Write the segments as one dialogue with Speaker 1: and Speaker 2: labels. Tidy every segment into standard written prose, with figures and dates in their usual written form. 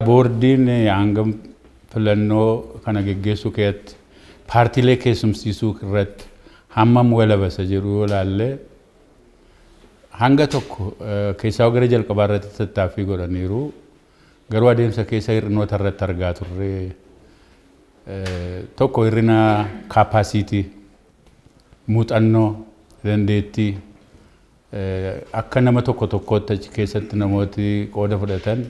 Speaker 1: Boordiin hangam filannoo kana geggeessuu keessatti, paartiilee keessumsiisuu irratti hammam walabasa jedhu yoo ilaalle, hanga tokko keessaa gara jalqabaa irratti tattaaffii godhaniiru. Garuu adeemsa keessa hir'inoota irratti argaa turre. Tokko, hir'ina capacity, muuxannoo, dandeettii akka nama tokko tokkootti achi keessatti namooti qooda fudhatan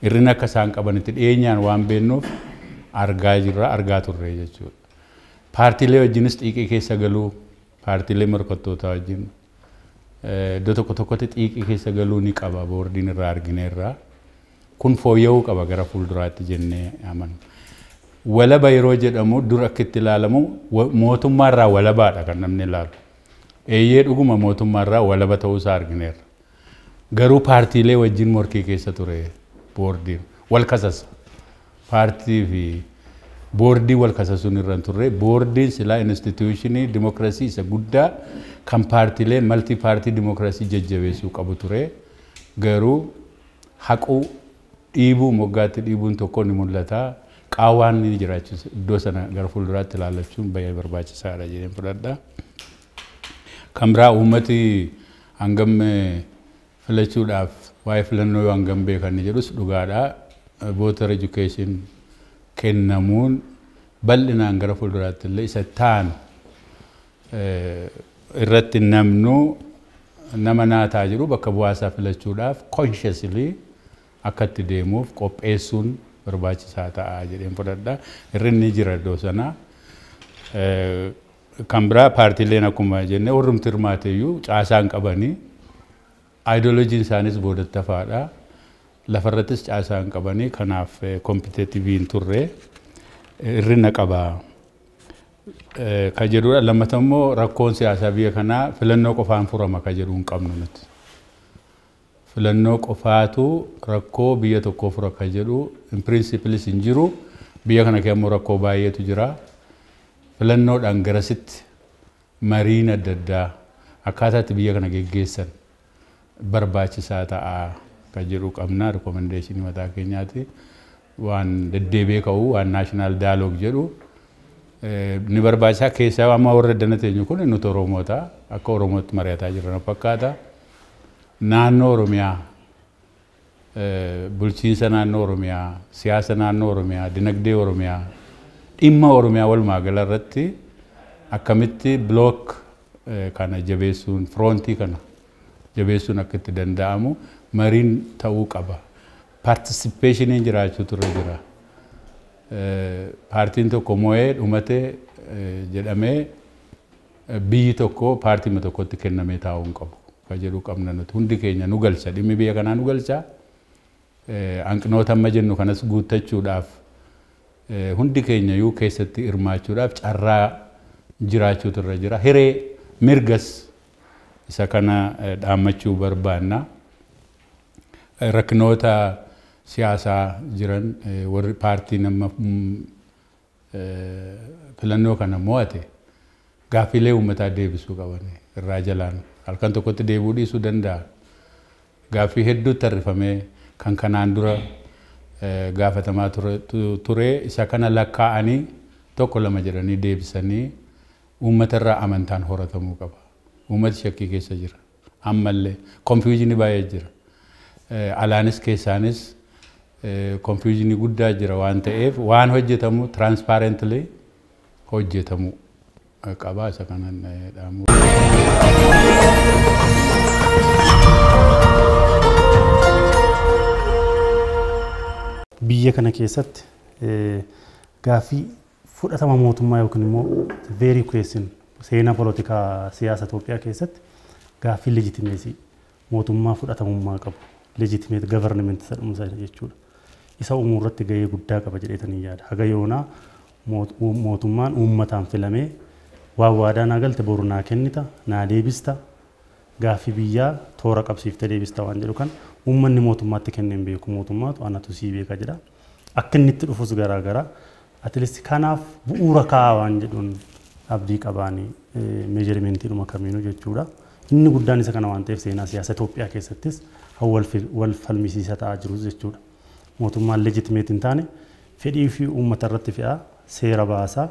Speaker 1: hir'ina akka isaan qabanitti dhiyeenyaan waan beeknuuf argaa jirra, argaa turre jechuudha. Paartiilee wajjinis xiiqii keessa galuu, paartiilee morkattootaa wajjin iddoo tokko tokkotti xiiqii keessa galuu ni qaba boordiin irraa argineerra. Kun fooyya'uu qaba gara fuulduraatti jennee amanna. Walaba yeroo jedhamu, dur akka itti ilaalamu mootummaarraa walabaadha kan namni ilaalu. Eeyyee, dhuguma mootummaarraa walaba ta'uusaa argineerra. Garuu paartiilee wajjin morkii keessa ture boordiin, wal kasasa. Paartii fi boordii wal kasasuun irra hin turre. Boordiin silaa institution dimokiraasii isa guddaa kan paartiilee multi party democracy jajjabeessuu qabu ture. Garuu haquu, dhiibuu, moggaatti dhiibuun tokko ni mul'ata. Qaawwaan ni jiraachisa. Iddoo sana gara fuulduraatti ilaallachuun baay'ee barbaachisaadha jedheen fudhadha. Kan biraa, uummati hangam filachuudhaaf, waa'ee filannoo yoo hangam beekan jedhus dhugaadha. Voter education kennamuun bal'inaan gara fuulduraatti illee isa taanu irratti namnu nama naataa jiru bakka bu'aasaa filachuudhaaf consciously akka itti deemuuf qopheessuun barbaachisaa ta'a jedheen fudhadha. Hir'inni jira iddoo sana. Kan biraa, paartiileen akkuma jenne warrumti hirmaate iyyuu caasaan qabanii, aayidoloojiin isaanis boodatti hafaadha. Lafarrattis caasaan qabanii, kanaaf competitive hin turre, hir'ina qaba. Ka jedhudha. Lammata immoo rakkoon siyaasaa biyya kanaa filannoo qofaan furama ka jedhu hin qabnu nuti. Filannoo qofaatu rakkoo biyya tokkoo fura ka jedhu in principles hin jiru. Biyya kana keessa immoo rakkoo baay'eetu jira. Filannoodhaan garasitti mariin adda addaa akkaataa itti biyya kana geggeessan barbaachisaa ta'a ka jedhu qabna, recommendation mataa keenyaati. Waan deddeebi'ee ka'u, waan national dialogue jedhu ni barbaachisaa. Keessaa amma warra dana teenyu kun nuti Oromoota, akka Oromootti mari'ataa jirran fakkaata. Naannoo Oromiyaa, bulchiinsa naannoo Oromiyaa, siyaasa naannoo Oromiyaa, dinagdee Oromiyaa, dhimma Oromiyaa walumaa gala irratti akkamitti block kana jabeessuun, front kana jabeessuun akka itti danda'amu mariin ta'uu qaba. Participationiin jiraachuutu irra jira. Paartiin tokko mo'ee dhumatee jedhamee biyyi tokko paartii tokkotti kennamee taa'uu hin qabu. Ka jedhu qabna nuti. Hundi keenya nu galcha, dhimmi biyya kanaa nu galcha. Hanqinoota amma jennu kanas guuttachuudhaaf hundi keenya iyyuu keessatti hirmaachuudhaaf carraa jiraachuutu irra jira. Hiree mirgas isa kana dhaammachuu barbaanna. Rakkinoota siyaasaa jiran, warri paartii nama filannoo kana mo'ate gaaffiilee uummataa deebisuu qaban irraa jalaan halkan tokkotti deebi'uu dhiisuu danda'a. Gaaffii hedduutti tarrifamee kan kanaan dura gaafatamaa ture, isa kana lakkaa'anii tokko lama jedhanii deebisanii uummata irraa amantaan horatamuu qaba. Uummati shakkii keessa jira. Ammallee confusion baay'ee jira. Alaanis keessaanis confusion guddaa jira waan ta'eef, waan hojjetamu transparently hojjetamuu qaba, isa kanan dhaamu.
Speaker 2: Biyya kana keessatti gaaffii fudhatama mootummaa yookiin immoo very question seenaa polotikaa siyaasa Itoophiyaa keessatti gaaffii legitimacy mootummaa fudhatamummaa qabu, legitimate government isa jechuudha. Isa uumuu irratti gahee guddaa qaba jedheetanii yaada. Haga yoonaa mootummaan uummataan filamee waan waadaa naa galte boru naa kennita, naa deebista, gaaffii biyyaa toora qabsiiftee deebista waan jedhu kan uummanni mootummaatti kenneen beeku, mootummaatu anatu sii beeka jedha. Akka inni itti dhufus garaa garaa. At least kanaaf bu'uura kaa'aa waan jedhuun abdii qabaanii measurementiidhuma kamiinuu jechuudha. Inni guddaan isa kana waan ta'eef, seenaa siyaasa Itoophiyaa keessattis wal falmisiisa ta'aa jirus jechuudha. Mootummaan legitimate hin taane fedhii fi uummata irratti fe'aa seera baasaa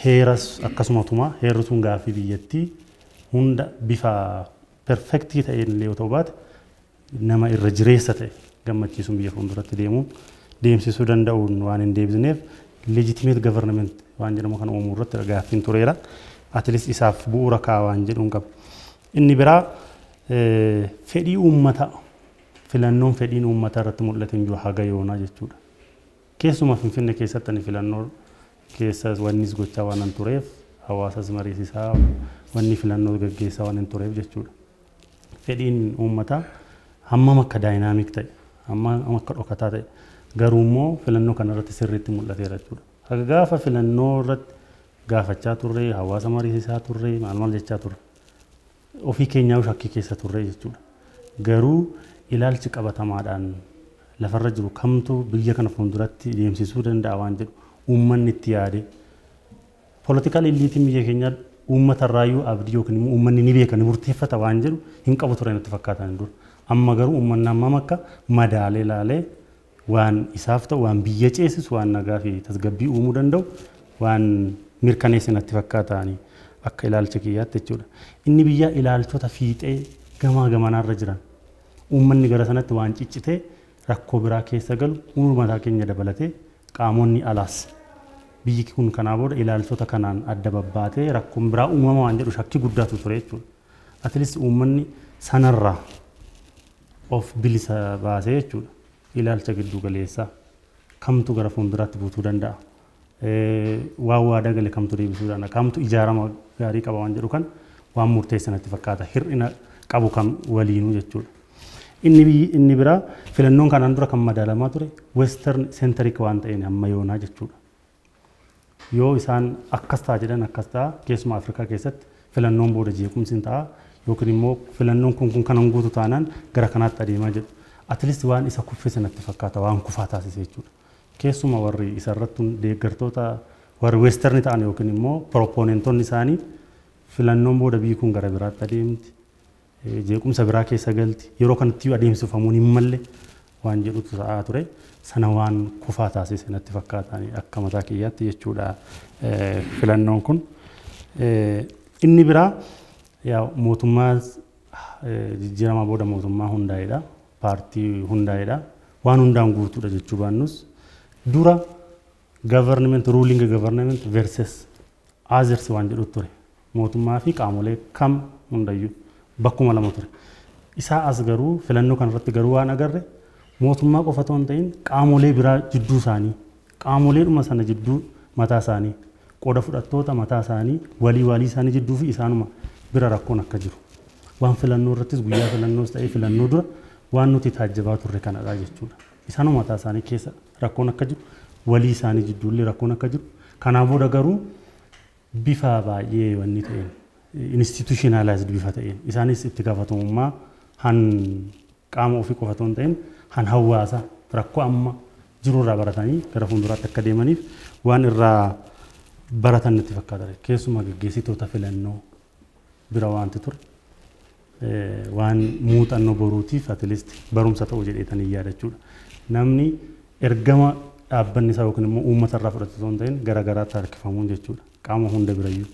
Speaker 2: heeras akkasuma tumaa heerri sun gaaffii biyyattii hunda bifa perfektii ta'een illee yoo ta'u baate nama irra jireessa ta'e gammachiisuun biyya fuulduratti deemuun deemsisuu danda'uun waan hin deebisneef legitimate government waan jedhamu kan uumuu irratti gaaffiin tureera. At least isaaf bu'uura kaa'aa waan jedhuun qaba. Inni biraa fedhii uummataa filannoon fedhiin uummataa irratti mul'ate hin jiru haga yoonaa jechuudha. Keessumaa Finfinnee keessatti ani filannoo keessa wannis gochaa waan hin tureef hawaasas mariisisaa wanni filannoo gaggeessaa waan hin tureef jechuudha. Fedhiin uummataa hammam akka daayinaamik ta'e hammam akka dhokataa ta'e garuu immoo filannoo kanarratti sirriitti mul'ateera jechuudha. Haga gaafa filannoo irratti gaafachaa turre hawaasa mariisisaa turre maal maal jechaa turre ofii keenyaa shakkii keessa turre jechuudha. Garuu ilaalchi qabatamaadhaan lafarra jiru kamtu biyya kana fuulduratti deemsisuu danda'a waan jedhu uummanni itti yaade poolitikaal illiitiin biyya keenyaa uummata irraayyuu abdii yookiin immoo uummanni ni beeka ni murteeffata waan jedhu hin qabu ture natti fakkaatan dura. Amma garuu uummanni hammam akka madaalee ilaalee waan isaaf ta'u waan biyya ceesisu waan nagaa fi tasgabbii uumuu danda'u waan mirkaneesse natti fakkaatanii akka ilaalcha kiyyaatti jechuudha. Inni biyya ilaalchota fiixee gamaa gamanaarra jiran uummanni gara sanatti waan ciccitee rakkoo biraa keessa galu uummata keenya dabalatee qaamonni alaas biyyi kun kanaa booda ilaalchota kanaan adda babbaatee rakkoon biraa uumama waan jedhu shakkii guddaatu ture jechuudha. At least uummanni sanarraa of bilisa baasee jechuudha. Ilaalcha giddu galeessaa kamtu gara fuulduraatti buutuu danda'a. Waan waadaa gale kamtu deebisuu danda'a. Kamtu ijaarama gaarii qaba waan jedhu kan waan murteessa natti fakkaata. Hir'ina qabu kam waliinuu jechuudha. Inni biraa filannoon kanaan dura kan madaalamaa ture western centric waan ta'een hamma yoonaa jechuudha. Yoo isaan akkas ta'a jedhan akkas ta'a keessumaa Afrikaa keessatti filannoon booda jeequmsi hin ta'a yookiin immoo filannoon kun kanan guutu taanaan gara kanaatti adeemaa jedhu. At least waan isa kuffise natti fakkaata waan kufaa taasise jechuudha. Keessumaa warri isarratti deeggartoota warri western ta'an yookiin immoo proponentoonni isaanii filannoon booda biyyi kun gara biraatti adeemti. Jeequmsa biraa keessa galti yeroo kanatti adeemsifamuun hin malle waan jedhutu ta'aa ture sana waan kufaa taasise natti fakkaatan akka mataa kiyyaatti jechuudha filannoon kun. Inni biraa mootummaa jijjiirama booda mootummaa hundaa'edha paartii hundaa'edha waan hundaan guutuudha jechuu baannus dura government ruling government versus others waan jedhu ture mootummaa fi qaamolee kam hundayyuu bakkuma lama ture. Isaa as garuu filannoo kanarratti garuu waan agarre mootummaa qofa otoo hin ta'in qaamolee biraa jidduu isaanii qaamoleedhuma sana jidduu mataa isaanii qooda fudhattoota mataa isaanii walii walii isaanii jidduu fi isaanuma bira rakkoon akka jiru. Waan filannoo irrattis guyyaa filannoos ta'ee filannoo dura waan nuti taajjabaa turre kanadha jechuudha. Isaanuma mataa isaanii keessa rakkoon akka jiru walii isaanii jidduullee rakkoon akka jiru. Kanaa booda garuu bifa baay'ee wanni ta'een institutionalized bifa ta'een isaanis itti gaafatamummaa han qaama ofii qofa otoo hin ta'in han hawaasa rakkoo amma jirurraa baratanii gara fuulduraatti akka deemaniif waan irraa baratan natti fakkaata. Keessumaa gaggeessitoota filannoo bira waanti ture waan muuxannoo boruutiif at least barumsa ta'u jedheetanii yaadachuudha. Namni ergama dhaabbanni isaa yookiin immoo uummata irraa fudhatu osoo hin ta'in gara garaatti harkifamuun jechuudha. Qaama hunda birayyuu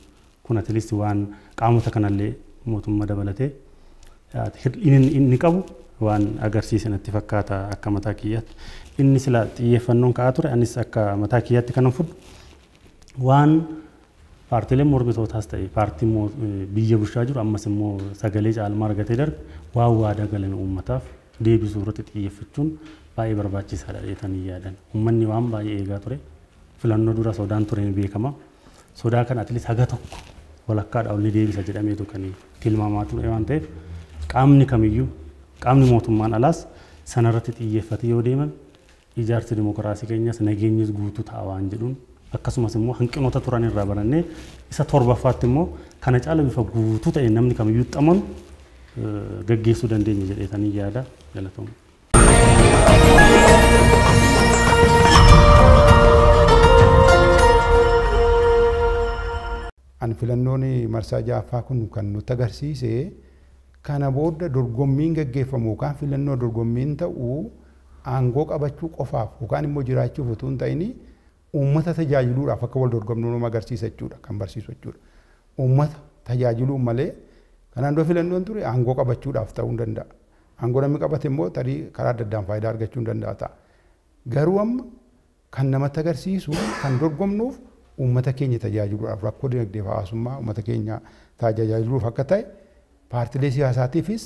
Speaker 2: kun at least waan qaamota kanallee mootummaa dabalatee inni qabu waan agarsiise natti fakkaata akka mataa kiyyaatti. Inni sila xiyyeeffannoon ka'aa ture anis akka mataa kiyyaatti kanan fudhu waan paartiileen mormitootaas ta'e paartiin biyya bulchaa jiru ammas immoo sagalee caalmaa argatee darbe waan waadaa galan uummataaf deebisuu irratti xiyyeeffachuun baay'ee barbaachisaadha jedhanii yaadan. Uummanni waan baay'ee eegaa ture filannoo dura sodaan ture ni beekama. Sodaa kana at least haga tokko walakkaadhaa ol ni deebisa jedhameetu kan tilmaamaa ture waan ta'eef qaamni kamiyyuu qaamni mootummaan alaas sanarratti xiyyeeffatee yoo deeman ijaarsi dimokiraasii keenyas nageenyis guutuu ta'a waan jedhuun akkasumas immoo hanqinoota turan irraa barannee isa torbaffaatti immoo kana caala bifa guutuu ta'e namni kamiyyuu xamanu gaggeessuu dandeenya jedheetanii yaada galatoomna.
Speaker 3: Ani filannoon marsaa ja'affaa kun kan nutti agarsiise kana booda dorgommiin gaggeeffamu yookaan filannoo dorgommiin ta'u aangoo qabachuu qofaaf yookaan immoo jiraachuuf utuu hin ta'in uummata tajaajiluudhaaf akka wal dorgomnu nama agarsiisa jechuudha kan barsiisu jechuudha. Uummata tajaajiluu malee kanaan dura filannoon ture aangoo qabachuudhaaf ta'uu hin danda'a. Aangoo namni qabate immoo tarii karaa adda addaan faayidaa argachuu hin danda'a ta'a. Garuu amma kan namatti agarsiisu kan dorgomnuuf uummata keenya tajaajiluudhaaf rakkoo dinagdee fi hawaasummaa uummata keenya tajaajiluuf akka ta'e paartilee siyaasaatiifis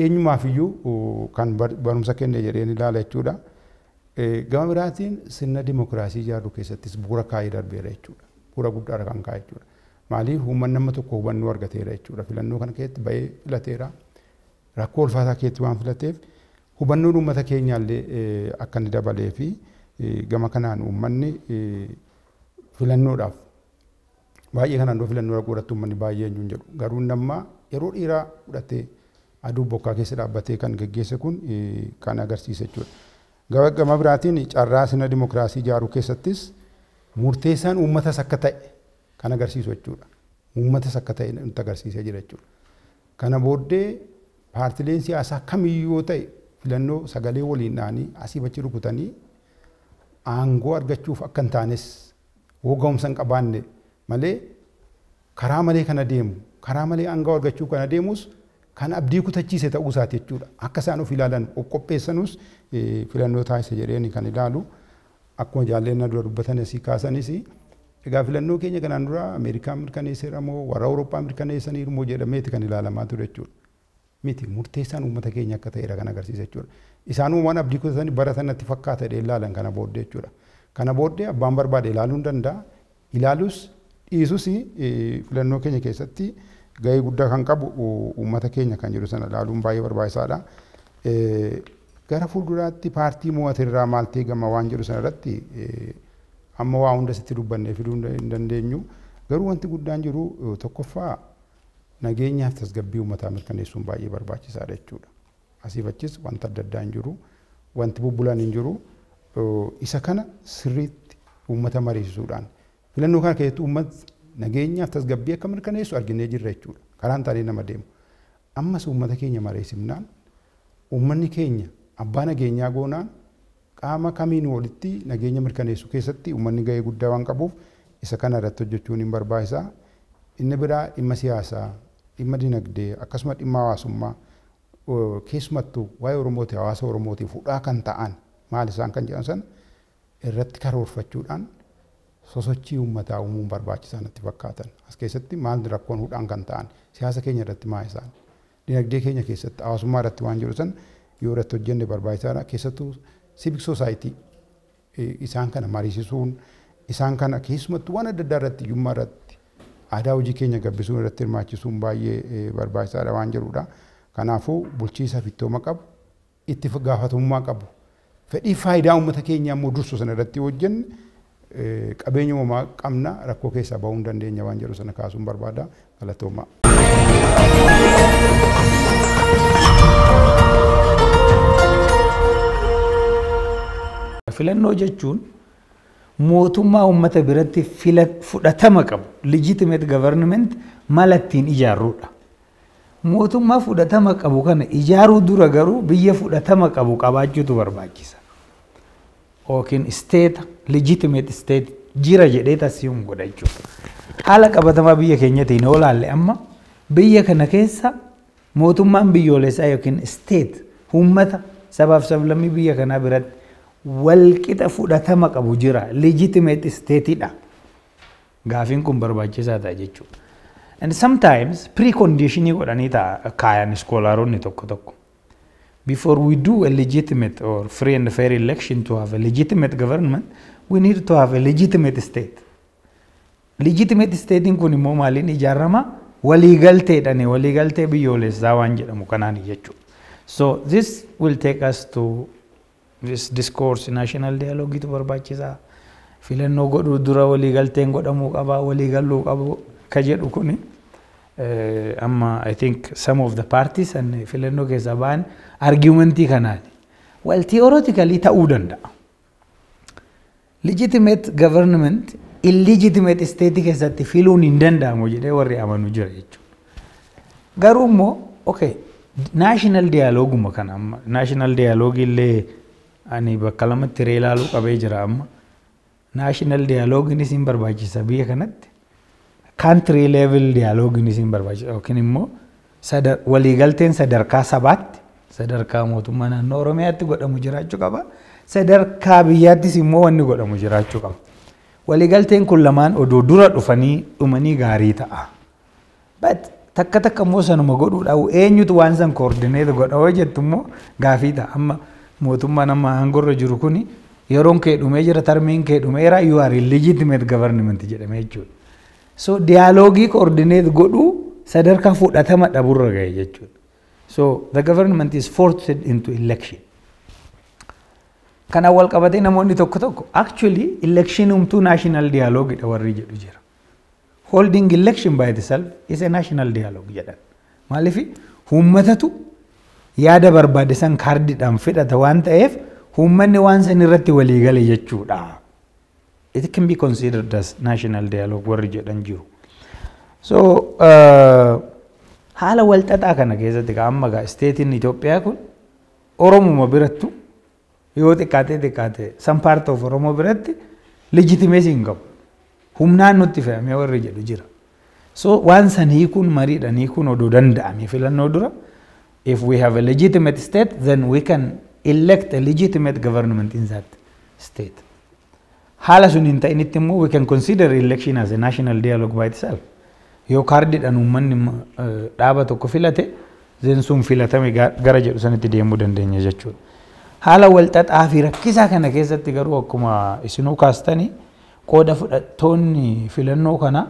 Speaker 3: eenyumaaf iyyuu kan barumsa kenne jedheen ilaala jechuudha. Gama biraatiin sirna dimokiraasii ijaaruu keessattis bu'uura kaa'ee darbeera jechuudha. Bu'uura guddaadha kan kaa'e jechuudha. Maaliif uummanni nama tokko hubannoo argateera jechuudha. Filannoo kana keessatti ba'ee filateera. Rakkoo ulfaataa keessatti waan filateef hubannoon uummata keenyaallee akka inni dabalee fi gama kanaan uummanni filannoodhaaf baay'ee kanaan dura filannoo godhatu uummanni baay'ee eenyuun jedhu. Garuu namma yeroo dheeraa fudhatee aduu bokkaa keessa dhaabbatee kan geggeesse kun kan agarsiisa jechuudha. Gama biraatiin carraa sirna dimokiraasii ijaaruu keessattis murteessaan uummatas akka ta'e kan agarsiisu jechuudha. Uummatas akka ta'e nutti agarsiisee jira jechuudha. Kana booddee paartileen siyaasaa kamiyyuu yoo ta'e filannoo sagalee waliin dha'anii asii achi rukutanii aangoo argachuuf akka hin taanes hoo ga'umsa hin qabaanne malee karaa malee kana deemu karaa malee aangoo argachuu kana deemus kan abdii kutachiise ta'uu isaati jechuudha. Akka isaan of ilaalan of qopheessanus filannoo taasise jedheen kan ilaalu akkuma jaalleen dura dubbatan asii kaasanis egaa filannoo keenya kanaan dura Ameerikaan mirkaneesseera moo warra Awurooppaa mirkaneessaniiru moo jedhameeti kan ilaalamaa ture jechuudha. Miti murteessaan uummata keenya akka ta'edha kan agarsiisa jechuudha. Isaan waan abdii kutatanii baratan natti fakkaata jedhee ilaalan kana booddee jechuudha. Kana booddee abbaan barbaade ilaaluu hin danda'a. Ilaalus dhiisus filannoo keenya keessatti gahee guddaa kan qabu uummata keenya kan jedhu sana ilaaluun baay'ee barbaachisaadha. Gara fuulduraatti paartii mo'ate irraa maal eegama waan jedhu sana irratti amma waa hunda sitti dubbannee fiduu hin dandeenyu. Garuu wanti guddaan jiru tokkoffaa nageenyaaf tasgabbii uummataa mirkaneessuun baay'ee barbaachisaadha jechuudha. Asiif achis wanta adda addaa hin jiru, wanti bubbulaan hin jiru. Isa kana sirriitti uummata mariisisuudhaan filannoo kana keessatti uummatni nageenyaaf tasgabbii akka mirkaneessu arginee jirra jechuudha. Karaan taanee nama deemu. Ammas uummata keenya mariisifnaan uummanni keenya abbaa nageenyaa goonaan qaama kamiin walitti nageenya mirkaneessu keessatti uummanni gahee guddaa waan qabuuf isa kana irratti hojjechuun hin barbaachisaa. Inni biraa dhimma siyaasaa, dhimma dinagdee akkasuma dhimma hawaasummaa keessumattuu waa'ee Oromootii hawaasa Oromootiif hudhaa kan ta'an maal isaan kan jedhan sana irratti karoorfachuudhaan sosochii uummataa uumuun barbaachisaa natti fakkaatan. As keessatti maal rakkoon hudhaan kan ta'an siyaasa keenya irratti maal isaan dinagdee keenya keessatti hawaasummaa irratti waan jiru sana yoo irratti hojjenne barbaachisaadha. Keessattuu civic society isaan kana mariisisuun isaan kana keessumattuu waan adda addaa irratti hiyyummaa irratti aadaa hojii keenya gabbisuun irratti hirmaachisuun baay'ee barbaachisaadha waan jedhudha. Kanaafuu bulchiinsa fittooma qabu, itti gaafatamummaa qabu, fedhii faayidaa uummata keenyaa immoo dursu sana irratti hojjenne qabeenya uumamaa qabna rakkoo keessaa bahuu hin dandeenya waan jedhu sana kaasuun barbaada. Galatoomaa.
Speaker 4: Filannoo jechuun mootummaa uummata biratti fudhatama qabu legitimate government mala ittiin ijaarruudha. Mootummaa fudhatama qabu kana ijaaruu dura garuu biyya fudhatama qabu qabaachuutu barbaachisa. Yookiin state legitimate state jira jedhee tasiyuun godha jechuudha. Haala qabatamaa biyya keenyatiin yoo ilaalle amma biyya kana keessa mootummaan biyyoolessaa yookiin state uummata sabaaf sablammii biyya kanaa biratti walqixa fudhatama qabu jira legitimate stateidha. Gaafiin kun barbaachisaa ta'a jechuudha. And sometimes preconditionii godhanii kaayan iskoolaaronni tokko tokko. Before we do a legitimate or free and fair election to have a legitimate government, we need to have a legitimate state. Legitimate statein kun immoo maaliin ijaarama? Waliigalteedhaan waliigaltee biyyoolessaa waan jedhamu kanaan jechuudha. So this will take us to this discourse national dialogue itu barbaachisaa. Filannoo godhuu dura waliigalteen godhamuu qaba, waliigaluu qabu ka jedhu kuni amma I think some of the parties and filannoo keessaa ba'an argumentii kanaani. Well, theoretically ta'uu danda'a. Legitimate government illegitimate state keessatti filuun hin danda'amu jedhee warri amanu jira jechuudha. Garuu immoo okay national dialogue kana amma national dialogue illee Ani bakka lamatti hiree ilaaluu qabee jira amma. National dialogue isin barbaachisa biyya kanatti. Country level dialogue isin barbaachisa yookiin immoo waliigalteen sadarkaa sabaatti, sadarkaa mootummaa naannoo Oromiyaatti godhamu jiraachuu qaba. Sadarkaa biyyaattis immoo wanni godhamu jiraachuu qaba. Waliigalteen kun lamaan odoo dura dhufanii dhumanii gaarii ta'a. But takka takka immoo sanuma godhuudhaaf eenyutu waan san coordinate godha hoo jettu immoo gaafii ta'a. Amma mootummaan amma aangorra jiru kuni yeroon kee dhumee jira, termiin kee dhumeera, you are illegitimate government jedhamee jechuudha. So dialogue coordinate godhuu sadarkaa fudhatama dhaburra gahe jechuudha. So the government is forced into election. Kanaan wal qabatee namoonni tokko tokko actually election humtuu national dialogue dha warri jedhu jira. Holding election by itself is a national dialogue jedhan. Maaliif? Uummatatu yaada barbaade san kaardiidhaan fidhata waan ta'eef, uummanni waan san irratti walii gale jechuudha. It can be considered as national dialogue warri jedhan jiru. So haala wal xaxaa kana keessatti amma gaa stateiin Itoophiyaa kun Oromuma birattu yoo xiqqaatee xiqqaate some part of Oromoo biratti legitimacy hin qabu. Humnaan nutti fe'amee warri jedhu jira. So waan san hiikuun, mariidhaan hiikuun odoo danda'ame filannoo dura, if we have a legitimate state, then we can elect a legitimate government in that state. Haala sun hin ta'initti immoo we can consider election as a national dialogue by itself. Yoo kaardiidhaan uummanni dhaaba tokko filate, then sun filatame gara jedhu sanitti deemuu dandeenya jechuudha. Haala wal xaxaa fi rakkisaa kana keessatti garuu akkuma isinuu kaastanii, qooda fudhattoonni filannoo kana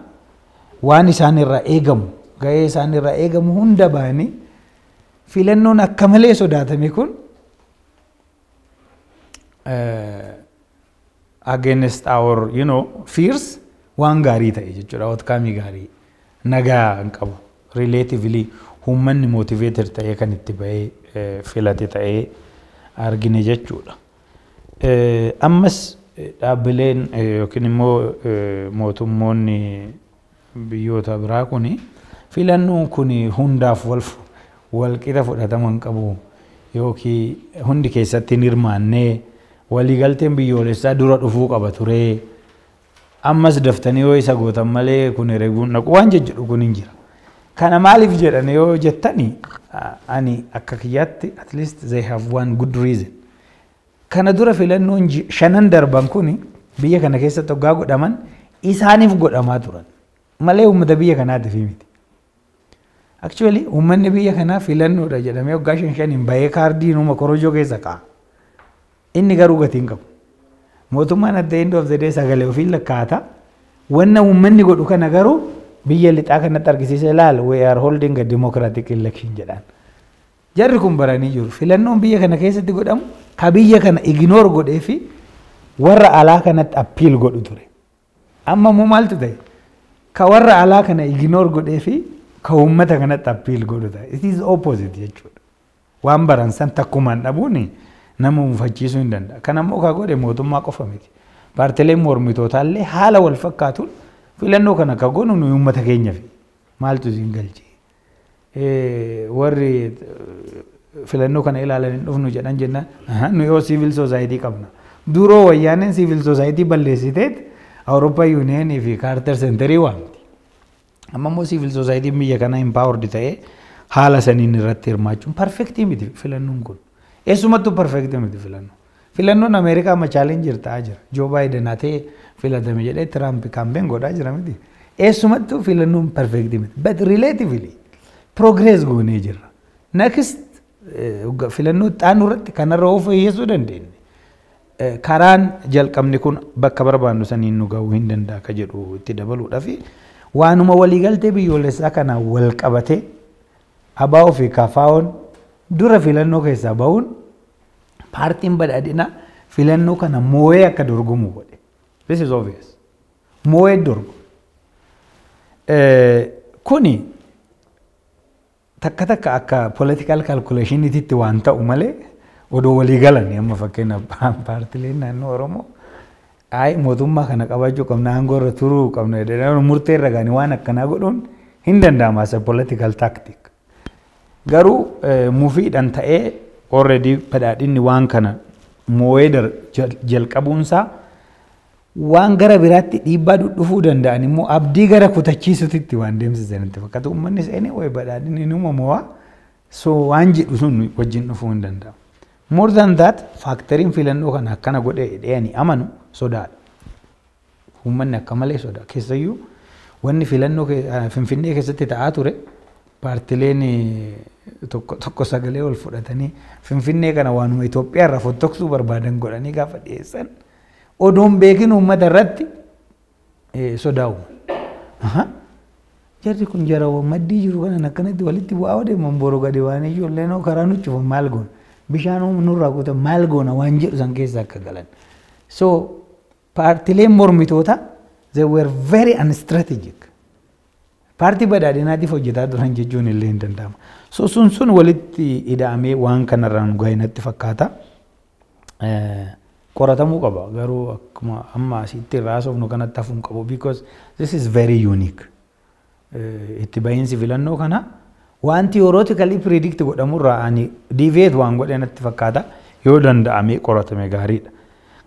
Speaker 4: waan isaan irraa eegamu, gahee isaan irraa eegamu hunda ba'anii, filannoon akka malee sodaatame kun against our fears waan gaarii ta'e jechuudha. Outcome gaarii nagaa hin qabu, relatively uummanni motivated ta'ee kan itti ba'ee filate ta'ee argine jechuudha. Ammas dhaabbileen yookiin immoo mootummoonni biyyoota biraa kuni filannoon kun hundaaf wal qixa fudhatama hin qabu yookiin hundi keessatti hin hirmaannee, waliigalteen biyyoolessaa dura dhufuu qaba ture. Ammas daftanii yoo isa gootan malee kun herreeguun dhaqu waan jejjedhu kun hin jira. Kana maaliif jedhan yoo jettani, ani akka kiyyaatti at least they have one good reason. Kana dura filannoon shanan darban kun biyya kana keessatti hoggaa godhaman isaaniif godhamaa turan malee uummata biyya kanaatiif miti. Actually uummanni biyya kanaa filannoodha jedhamee hoggaa shan shaniin bahee kaardii numa korojoo keessa kaa'a. Inni garuu gatii hin qabu. Mootummaan at the end of the day sagalee ofii lakkaata. Wanna uummanni godhu kana garuu biyya lixaa kanatti argisiisa, ilaal, we are holding a democratic election jedhaan. Jarri kun baranii jiru. Filannoon biyya kana keessatti godhamu ka biyya kana ignore godhee fi warra alaa kanatti appeal godhu ture. Amma immoo maaltu ta'e? Ka warra alaa kana ignore godhee fi ka uummata kanatti appeal godhu ta'e. It is opposite jechuudha. Waan baran san takkumaan dhabuun nama mufachiisuu hin danda'a. Kana immoo ka godhe mootummaa qofa miti. Paartileen mormitootaa illee haala wal fakkaatuun filannoo kana ka goonu nuyi uummata keenyaaf maaltu isin galche? Warri filannoo kana ilaalan hin dhufnu jedhan jennaan, nu yoo civil society qabna. Duroo wayyaaneen civil society balleessiteet Awurooppaa Unionii fi Carter Centerii waamti. Amma immoo civil society biyya kanaa empowered ta'ee haala saniin irratti hirmaachuun perfectii miti filannoon kun. Eessumattuu perfectii miti filannoon. Filannoon Ameerikaa amma challenge ta'aa jira. Joo Baayiden hatee filatame jedhee Tiraamp campaign godhaa jira miti. Eessumattuu filannoon perfectii miti. But relatively progress goonee jirra. Next filannoo xaanu irratti kanarra of fooyyessuu dandeenya. Karaan jalqabni kun bakka barbaannu saniin nu gahuu hin danda'a ka jedhu itti dabaluudhaa fi waanuma waliigaltee biyyoolessaa kanaan wal qabatee ABO fi KFO'n dura filannoo keessaa bahuun paartiin badhaadhinaa filannoo kana moo'ee akka dorgomu godhe. This is obvious. Moo'ee dorgomu. Kuni takka takka akka political calculationitti waan ta'u malee odoo walii galan, amma fakkeenyaaf paartileen naannoo Oromoo ay mootummaa kana qabachuu qabna, aangoo irra turuu qabna jedhanii murtee irra gahanii waan akkanaa godhuun hin danda'ama as a political tactic. Garuu mufiidhaan ta'ee already badhaadhinni waan kana moo'ee jalqabuunsaa waan gara biraatti dhiibbaa dhufuu danda'an immoo abdii gara kutachiisutti waan deemsisanitti fakkaata. Uummannis anyway badhaadhinni numa mo'aa so waan jedhu sun wajjin dhufuu hin danda'amu. More than that, factoriin filannoo kana akkana godhee jedhee amanu sodaadha. Uummanni akka malee sodaa. Keessayyuu wanni filannoo Finfinnee keessatti ta'aa ture paartileen tokko tokko sagalee ol fudhatanii Finfinnee kana waanuma Itoophiyaa irraa fottoqsuu barbaadan godhanii gaafa dhiyeessan odoon beekin uummata irratti sodaa uuman. Jarri kun jara maddii jiru kanan akkanatti walitti bu'aa deeman boroo gadi waan ijoolleen karaa nu cufan maal goona, bishaan nurraa kutan maal goona waan jedhu san keessa akka galan. So paartileen mormitoota, they were very unstrategic. Paartii badhaadhinaatiif hojjetaa turan jechuun illee hin danda'ama. So sun walitti ida'amee waan kanarraan nu gahe natti fakkaata. Qoratamuu qaba garuu akkuma amma asitti irraa haasofnu kanatti hafuu hin qabu, because this is very unique. Itti bahiinsi filannoo kana waan theoretically predict godhamurraa ani deviate waan godhe natti fakkaata, yoo danda'amee qoratame gaariidha.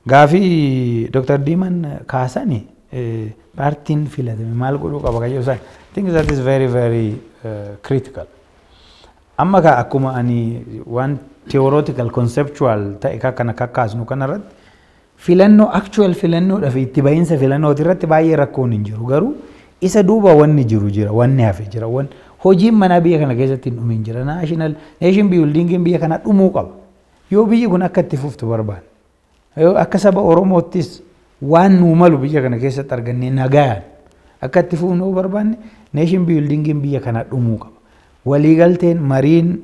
Speaker 4: Gaafii Dr. Diiman kaasani, paartiin filatame maal godhuu qaba kan jedhu sana, I think that is very very critical. Amma ka akkuma ani waan theoretical conceptual ta'e kana kakkaasnu kanarratti filannoo actual filannoodhaa fi itti bahiinsa filannooti irratti baay'ee rakkoon hin jiru, garuu isa duuba wanni jiru jira, wanni hafe jira, wanni hojiin manaa biyya kana keessatti hin dhumin jira. National nation buildingiin biyya kana dhumuu qaba yoo biyyi kun akka itti fuftu barbaanne, yoo akka saba Oromoottis waan nuu malu biyya kana keessatti argannee nagaan akka itti fufnu barbaanne, nation buildingiin biyya kana dhumuu qaba. Waliigalteen mariin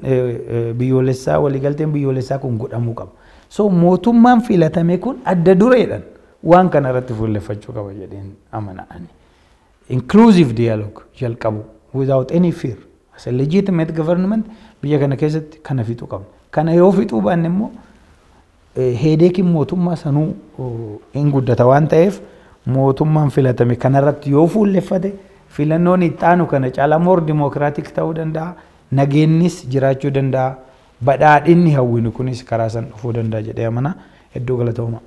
Speaker 4: biyyoolessaa, waliigalteen biyyoolessaa kun godhamuu qaba. So mootummaan filatame kun adda dureedhaan waan kana irratti fuulleffachuu qaba jedheen amana ani. Inclusive dialogue jalqabu without any fear. As a legitimate government biyya kana keessatti kana fixuu qabna. Kana yoo fixuu baanne immoo headeachiin mootummaa sanuu hin guddata waan ta'eef, mootummaan filatame kanarratti yoo fuulleffate filannoon itti aanu kana caalaa more democratic ta'uu danda'a. Nageenyis jiraachuu danda'a. Badhaadhinni hawwinu kunis karaa san dhufuu danda'a jedhee amana. Hedduu galatooma.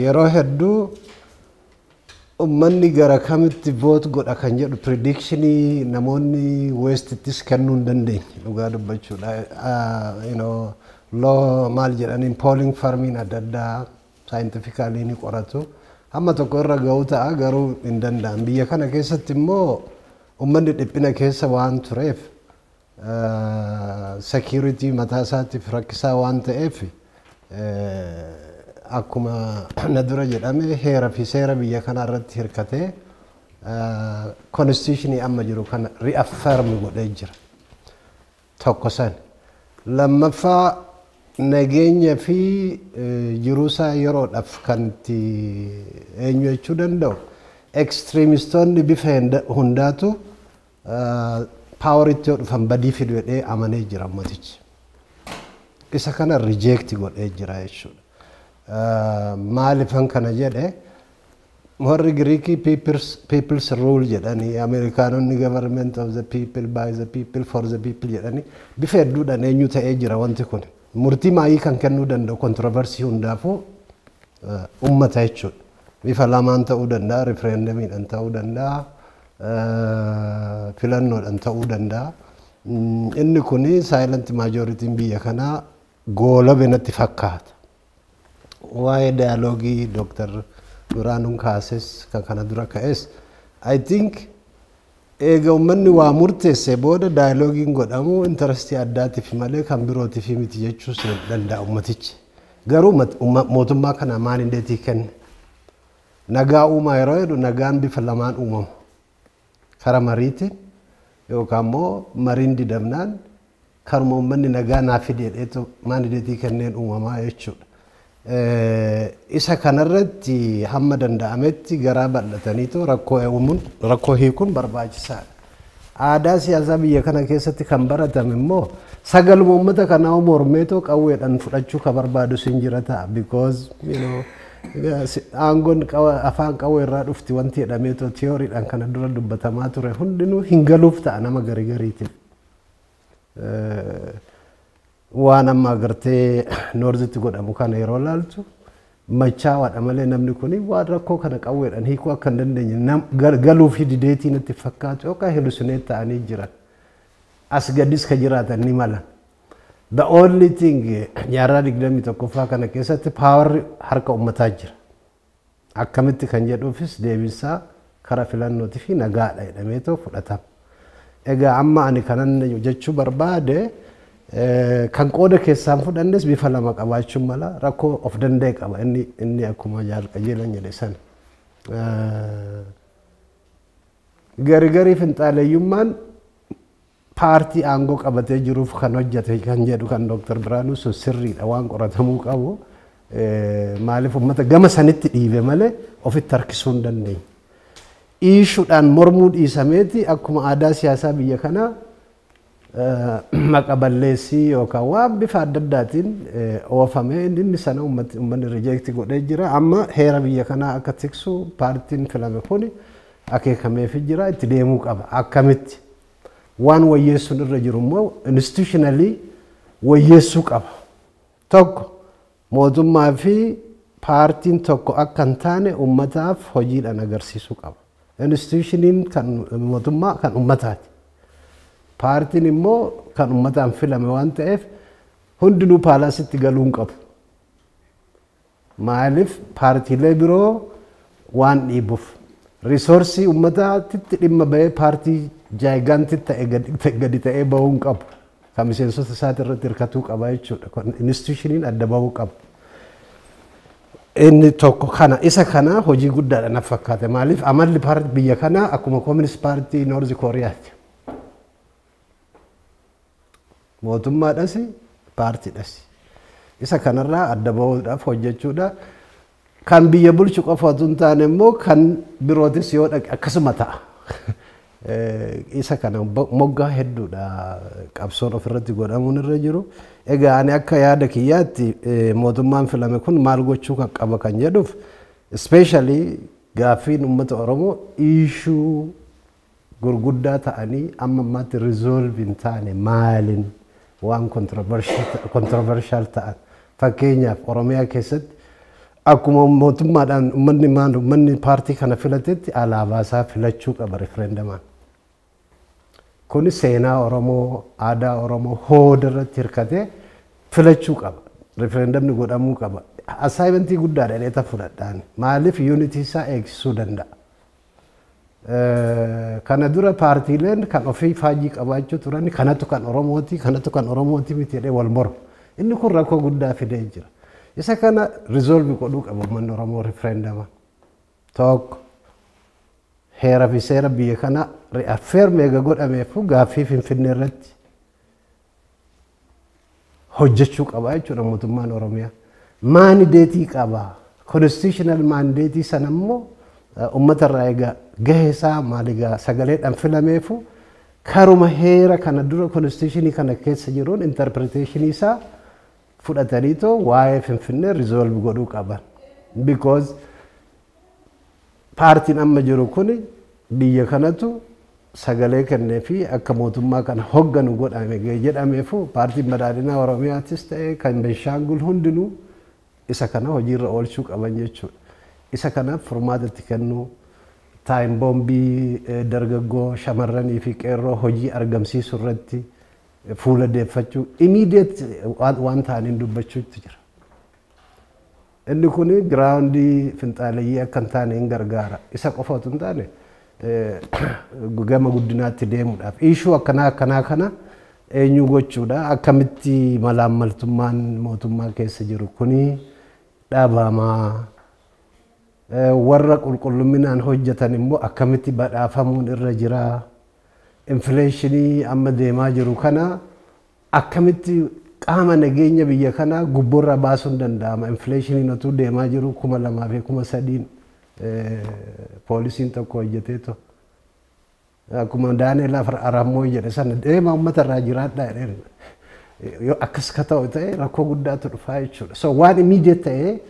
Speaker 5: Yeroo hedduu uummanni gara kamitti vote godha kan jedhu predictionii namoonni westittis kennuu hin dandeenye, dhugaa dubbachuudha. Loo maal jedhaniin, polling firmiin adda addaa scientifically ni qoratu. Hamma tokko irra ga'uu ta'a, garuu hin danda'an. Biyya kana keessatti immoo uummanni dhiphina keessa waan tureef, security mataa isaatiif rakkisaa waan ta'eef, akkuma na dura jedhame heera fi seera biyya kanaa irratti hirkatee constitutionii amma jiru kana reaffirm godhee jira. Tokko san. Lammaffaa, nageenya fi jiruusaa yeroodhaaf kan itti eenyu jechuu danda'u, extremistoonni bifa hundaatu poweritti yoo dhufan badii fidu jedhee amanee jira ummatichi. Isa kana reject godhee jira jechuudha. Maalifan kana jedhe? Warri Giriikii people's rule jedhanii, Ameerikaanonni government of the people, by the people, for the people jedhanii, bifa hedduudhaan eenyu ta'ee jira wanti kun. Murtii maayii kan kennuu danda'u controversy hundaafuu ummata jechuudha. Bifa lamaan ta'uu danda'a, referendumiidhaan ta'uu danda'a, filannoodhaan ta'uu danda'a. Inni kuni silent majorityn biyya kanaa goolabe natti fakkaata. Waa'ee dialogueii Dooktar Biraanuun kaases, kan kana dura ka'es, I think eega uummanni waa murteesse booda dialogueiin godhamu interestii addaatiif malee kan birootiif miti jechuus danda'a ummatichi. Garuu mootummaa kana mandateii kenne. Nagaa uumaa yeroo jedhu, nagaan bifa lamaan uumama. Kara mariitiin yookaan immoo mariin didamnaan karuma uummanni nagaa naa fide jedheetu mandateii kenneen uumamaa jechuudha. Isa kanarratti hamma danda'ametti garaa bal'ataniitu rakkoo uumuun, rakkoo hiikuun barbaachisaadha. Aadaa siyaasaa biyya kana keessatti kan baratame immoo sagaluma uummata kanaa mormeetoo qawweedhaan fudhachuu kan barbaadu sin jira ta'a, because Aangoon afaan qawwee irraa dhufti wanti jedhameetoo tiyooriidhaan kana dura dubbatamaa ture hundinuu hin galuuf ta'a nama garii gariitiif. Waan amma agartee noorzitti godhamu kana yeroo laaltu machaawaadha malee namni kun waan rakkoo kana qawweedhaan hiikuu akka hin dandeenye galuuf dideetii natti fakkaatu yookaan hallucinate ta'anii jiran. As gadis ka jiraatan ni mala. The only thing jaarraa 21ffaa kana keessatti powerri harka uummataa jira. Akkamitti kan jedhuufis deebiinsaa karaa filannootii fi nagaadha jedhameetoo fudhatama. Egaa amma ani kanan jechuu barbaade, kan qooda keessaan fudhannes bifa lama qabaachuun mala, rakkoo of danda'e qaba inni akkuma qajeelan jedhe sana. Gari garii finxaaleeyyummaan paartii aangoo qabatee jiruuf kan hojjete kan jedhu kan Dooktar Biraanuu sun sirriidha, waan qoratamuu qabu. Maaliif uummata gama sanitti dhiibe malee ofitti harkisuu hin dandeenye. Dhiishuudhaan mormuu dhiisameeti akkuma aadaa siyaasaa biyya kanaa maqa balleessii yookaan waan bifa adda addaatiin oofamee inni sana uummanni reject godhee jira. Amma heera biyya kanaa akka tiksu paartiin filame kun akeekameefii jira, itti deemuu qaba. Akkamitti? Waan wayyeessuun irra jiru immoo institutionally wayyeessuu qaba. Tokko, mootummaa fi paartiin tokko akka hin taane uummataaf hojiidhaan agarsiisuu qaba. Institutioniin kan mootummaa kan uummataati. Paartiin immoo kan uummataan filame waan ta'eef hundinuu palacetti galuu hin qabu. Maaliif? Paartiilee biroo waan dhiibuuf. Resource uummataatti dhimma bahee paartii gigantic ta'e gadi ta'ee bahuu hin qabu. Kan miseensota isaati irratti hirkatuu qaba jechuudha. Institutioniin adda bahuu qaba. Inni tokko kana, isa kana hojii guddaadha na fakkaate. Maaliif? Amalli paartii biyya kanaa akkuma Communist Party North Kooriyaati. Mootummaadhas paartiidhas. Isa kanarraa adda bahuudhaaf hojjechuudha. Kan biyya bulchu qofa otoo hin taane immoo kan birootis yoo dhaqe akkasuma ta'a. Isa kana moggaa hedduudha qabsoon ofirratti godhamuun irra jiru. Egaa ani akka yaada kiyyaatti mootummaan filame kun maal gochuu kan qaba kan jedhuuf, especially gaaffiin uummata Oromoo issue gurguddaa ta'anii amma ammaatti resolve hin taane maalin waan controversial ta'an, fakkeenyaaf Oromiyaa keessatti akkuma mootummaadhaan uummanni maal uummanni paartii kana filatetti alaabaa isaa filachuu qaba referendumaan. Kuni seenaa Oromoo, aadaa Oromoo hooda irratti hirkatee filachuu qaba. Referendumni godhamuu qaba. Assignmentii guddaadha jedhee fudhadhaan. Maaliif? Unity isaa eegsisuu danda'a. Kana dura paartiileen kan ofii faajii qabaachuu turan, kanatu kan Oromooti, kanatu kan Oromooti miti jedhee wal mormu. Inni kun rakkoo guddaa fidee jira. Isa kana resolve godhuu qaba uummanni Oromoo referenduma. Tokko, heera fi seera biyya kana reaffirm eega godhameefu gaaffii Finfinnee irratti hojjechuu qaba jechuudha mootummaan Oromiyaa. Mandate qaba. Constitutional mandate sana immoo uummata irraa egaa gahee isaa maal egaa sagaleedhaan filameefu karuma heera kana dura constitutionii kana keessa jiruun interpretation isaa fudhataniitoo waa'ee Finfinnee resolve godhuu qaban. Because paartiin amma jiru kun biyya kanatu sagalee kennee fi akka mootummaa kana hogganu godhame jedhameefu, paartiin badhaadhinaa Oromiyaatis ta'e kan Benshaangul hundinuu isa kana hojiirra oolchuu qaban jechuudha. Isa kanaaf furmaatatti kennuu, time bombii dargaggoo shamarranii fi qeerroo hojii argamsiisuu irratti fuula deeffachuu, immediate waan ta'aniin dubbachuutti jira. Inni kun groundii finxaaleyyii akka hin taane hin gargaara. Isa qofa otoo hin taane gama guddinaatti deemuudhaaf. Issue akkanaa akkanaa kana eenyu gochuudha, akkamitti malaammaltummaan mootummaa keessa jiru kuni dhaabamaa, warra qulqullumminaan hojjetan immoo akkamitti badhaafamuun irra jira, inflationii amma deemaa jiru kana akkamitti qaama nageenya biyya kanaa gubboorraa baasuun danda'ama? Inflationiin otuu deemaa jiru 2000 fi 3000n poolisiin tokko hojjeteetu akkuma Daani'el Arammoo jedhe sana deema uummata irraa jiraadhaa jedheen. Yoo akkas ka ta'u ta'e rakkoo guddaatu dhufaa jechuudha. So waan immediate ta'ee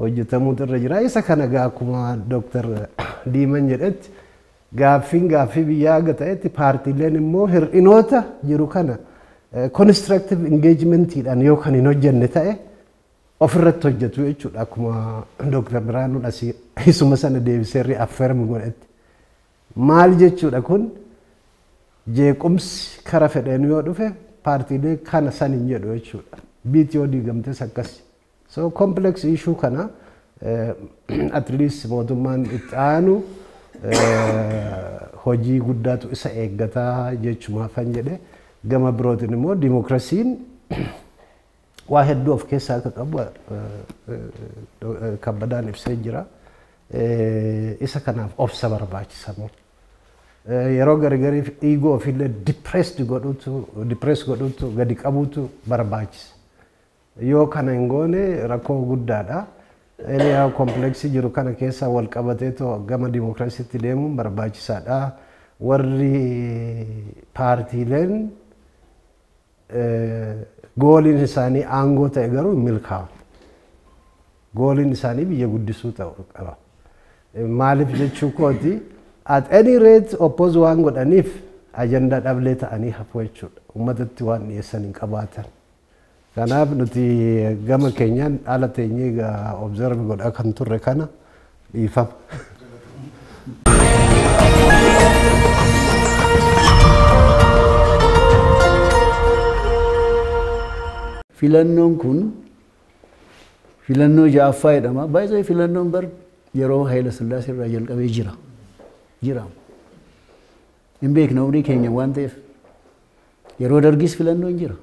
Speaker 5: hojjetamuutu irra jira. Isa kana egaa akkuma Dooktar Diiman jedhetti gaaffiin gaaffii biyyaa haga ta'etti paartiileen immoo hir'inoota jiru kana constructive engagementiidhaan yoo kan hin hojjenne ta'e ofirratti hojjetu jechuudha. Akkuma Dooktar Biraanuun asii isuma sana deebisee reaffirm godhetti. Maal jechuudha kun jeequmsi kara fedheen yoo dhufe paartiilee kana san hin jedhu jechuudha. Biitti yoo diigamtes akkasi. So complex issue kana at least mootummaan itti aanu hojii guddaatu isa eeggataa jechumaafan jedhe. Gama birootiin immoo dimookiraasiin waa hedduu of keessaa akka qabu Kabbadaan ibsee jira. Isa kanaaf obsa barbaachisamu. Yeroo gargariif ego ofiillee depress godhuutu gadi qabuutu barbaachisa. Yoo kana hin goone rakkoo guddaadha. Yaa kompleksii jiru kana keessa wal qabateetoo gama dimookiraasiitti deemuun barbaachisaadha. Warri paartiileen gooliin isaanii aangoo ta'e garuu hin milkaa'u. Gooliin isaanii biyya guddisuu ta'uu qaba. Maaliif jechuu kooti at any rate oppose waan godhaniif ajandaa dhablee ta'anii hafu jechuudha. Uummatatti waan dhiyeessan hin qabaatan. Kanaaf nuti gama keenyaan haala teenyee egaa observe godhaa kan turre kana dhiifama.
Speaker 6: Filannoon kun filannoo ja'affaa jedhama. Baay'ee filannoon bar yeroo Haayila Sillaasee irraa jalqabee jira. Jira. Hin beekna umrii keenya waan ta'eef. Yeroo dargis filannoon jira.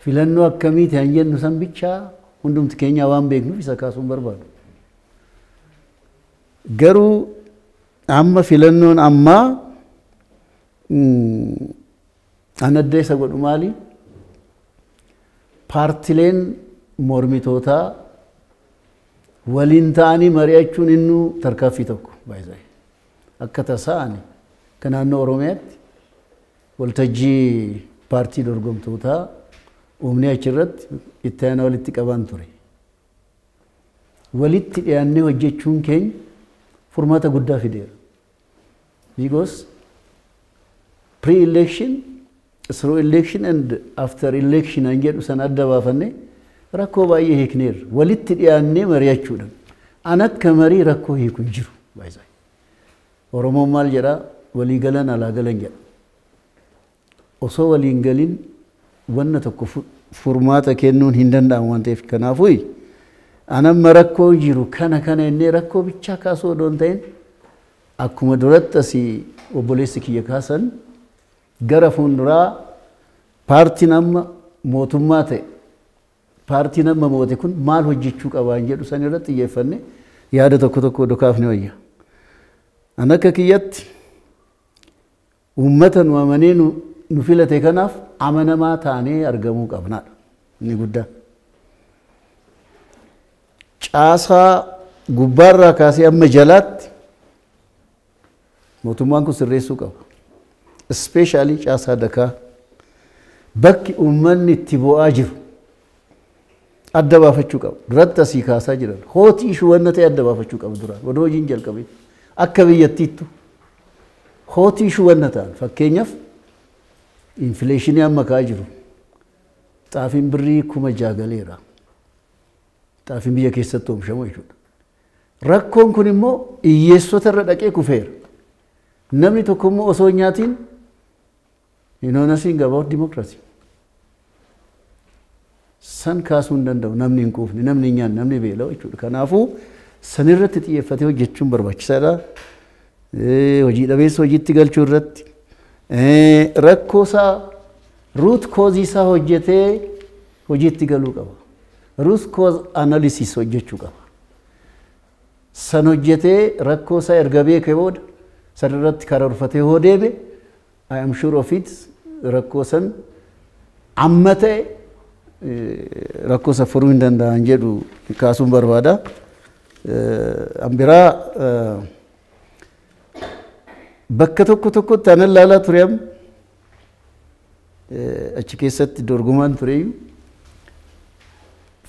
Speaker 6: Filannoo akkamiiti han jennu san bichaa hundumti keenya waan beeknuuf isa kaasuun barbaadu. Garuu amma filannoon ammaa an adda isa godhu maali? Paartileen mormitootaa waliin ta'anii mari'achuun innuu tarkaaffii tokko baay'ee. Akka tasaa ani akka naannoo Oromiyaatti waltajjii paartii dorgomtootaa uumnee achirratti itti aanaa walitti qabaan ture. Walitti dhiyaannee hojjechuun keenya furmaata guddaa fideera. Because pre-election, through election and after election an jedhu san adda baafanne rakkoo baay'ee hiikneerra. Walitti dhiyaannee mari'achuudhaan. An akka marii rakkoo hiiku hin jiru. Oromoon maal jedhaa? Walii galan alaa galan jedha. Osoo waliin galin wanna tokko furmaata kennuun hin danda'amu waan ta'eef kanaafuu an amma rakkoo jiru kana kana innee rakkoo bichaa kaasuu odoo hin ta'in akkuma duratti asii obboleessi kiyya kaasan gara fuulduraa paartiin amma mootummaa ta'e paartiin amma moote kun maal hojjechuu qabaan jedhu san irratti xiyyeeffanne yaada tokko tokko dokaafne wayya. An akka kiyyatti uummata nu amanee nu filate kanaaf amanamaa taanee argamuu qabnaadha. Inni guddaa. Caasaa gubbaarraa kaasee amma jalaatti mootummaan kun sirreessuu qaba. Especially caasaa dakaa bakki uummanni itti bu'aa jiru adda baafachuu qaba. Duratti asii kaasaa jiran hootii ishuu wanna ta'e adda baafachuu qaba duraan odoo hojiin jalqabee akka biyyattiittu hootii ishuu wanna ta'an fakkeenyaaf infleeshinii amma ka'aa jiru xaafiin birrii 6,000 galeera. Xaafiin biyya keessatti oomishamu jechuudha. Rakkoon kun immoo hiyyeessota irra dhaqee kufeera. Namni tokko immoo osoo hin nyaatiin you know nothing about democracy. San kaasuu hin danda'u namni hin quufne, namni hin nyaanne, namni beela'u jechuudha. Kanaafuu san irratti xiyyeeffatee hojjechuun barbaachisaadha. Hojii dhabeessa hojiitti galchuu irratti rakkoo isaa root cause isaa hojjetee hojiitti galuu qaba. Root cause analysis hojjechuu qaba. San hojjetee rakkoo isaa erga beekee booda san irratti karoorfatee hoo deeme I am sure of it rakkoo san amma ta'e rakkoo san furuu hin danda'an jedhu kaasuun barbaada. An biraa bakka tokko tokkotti anan laalaa ture amma achi keessatti dorgomaan tureyyuu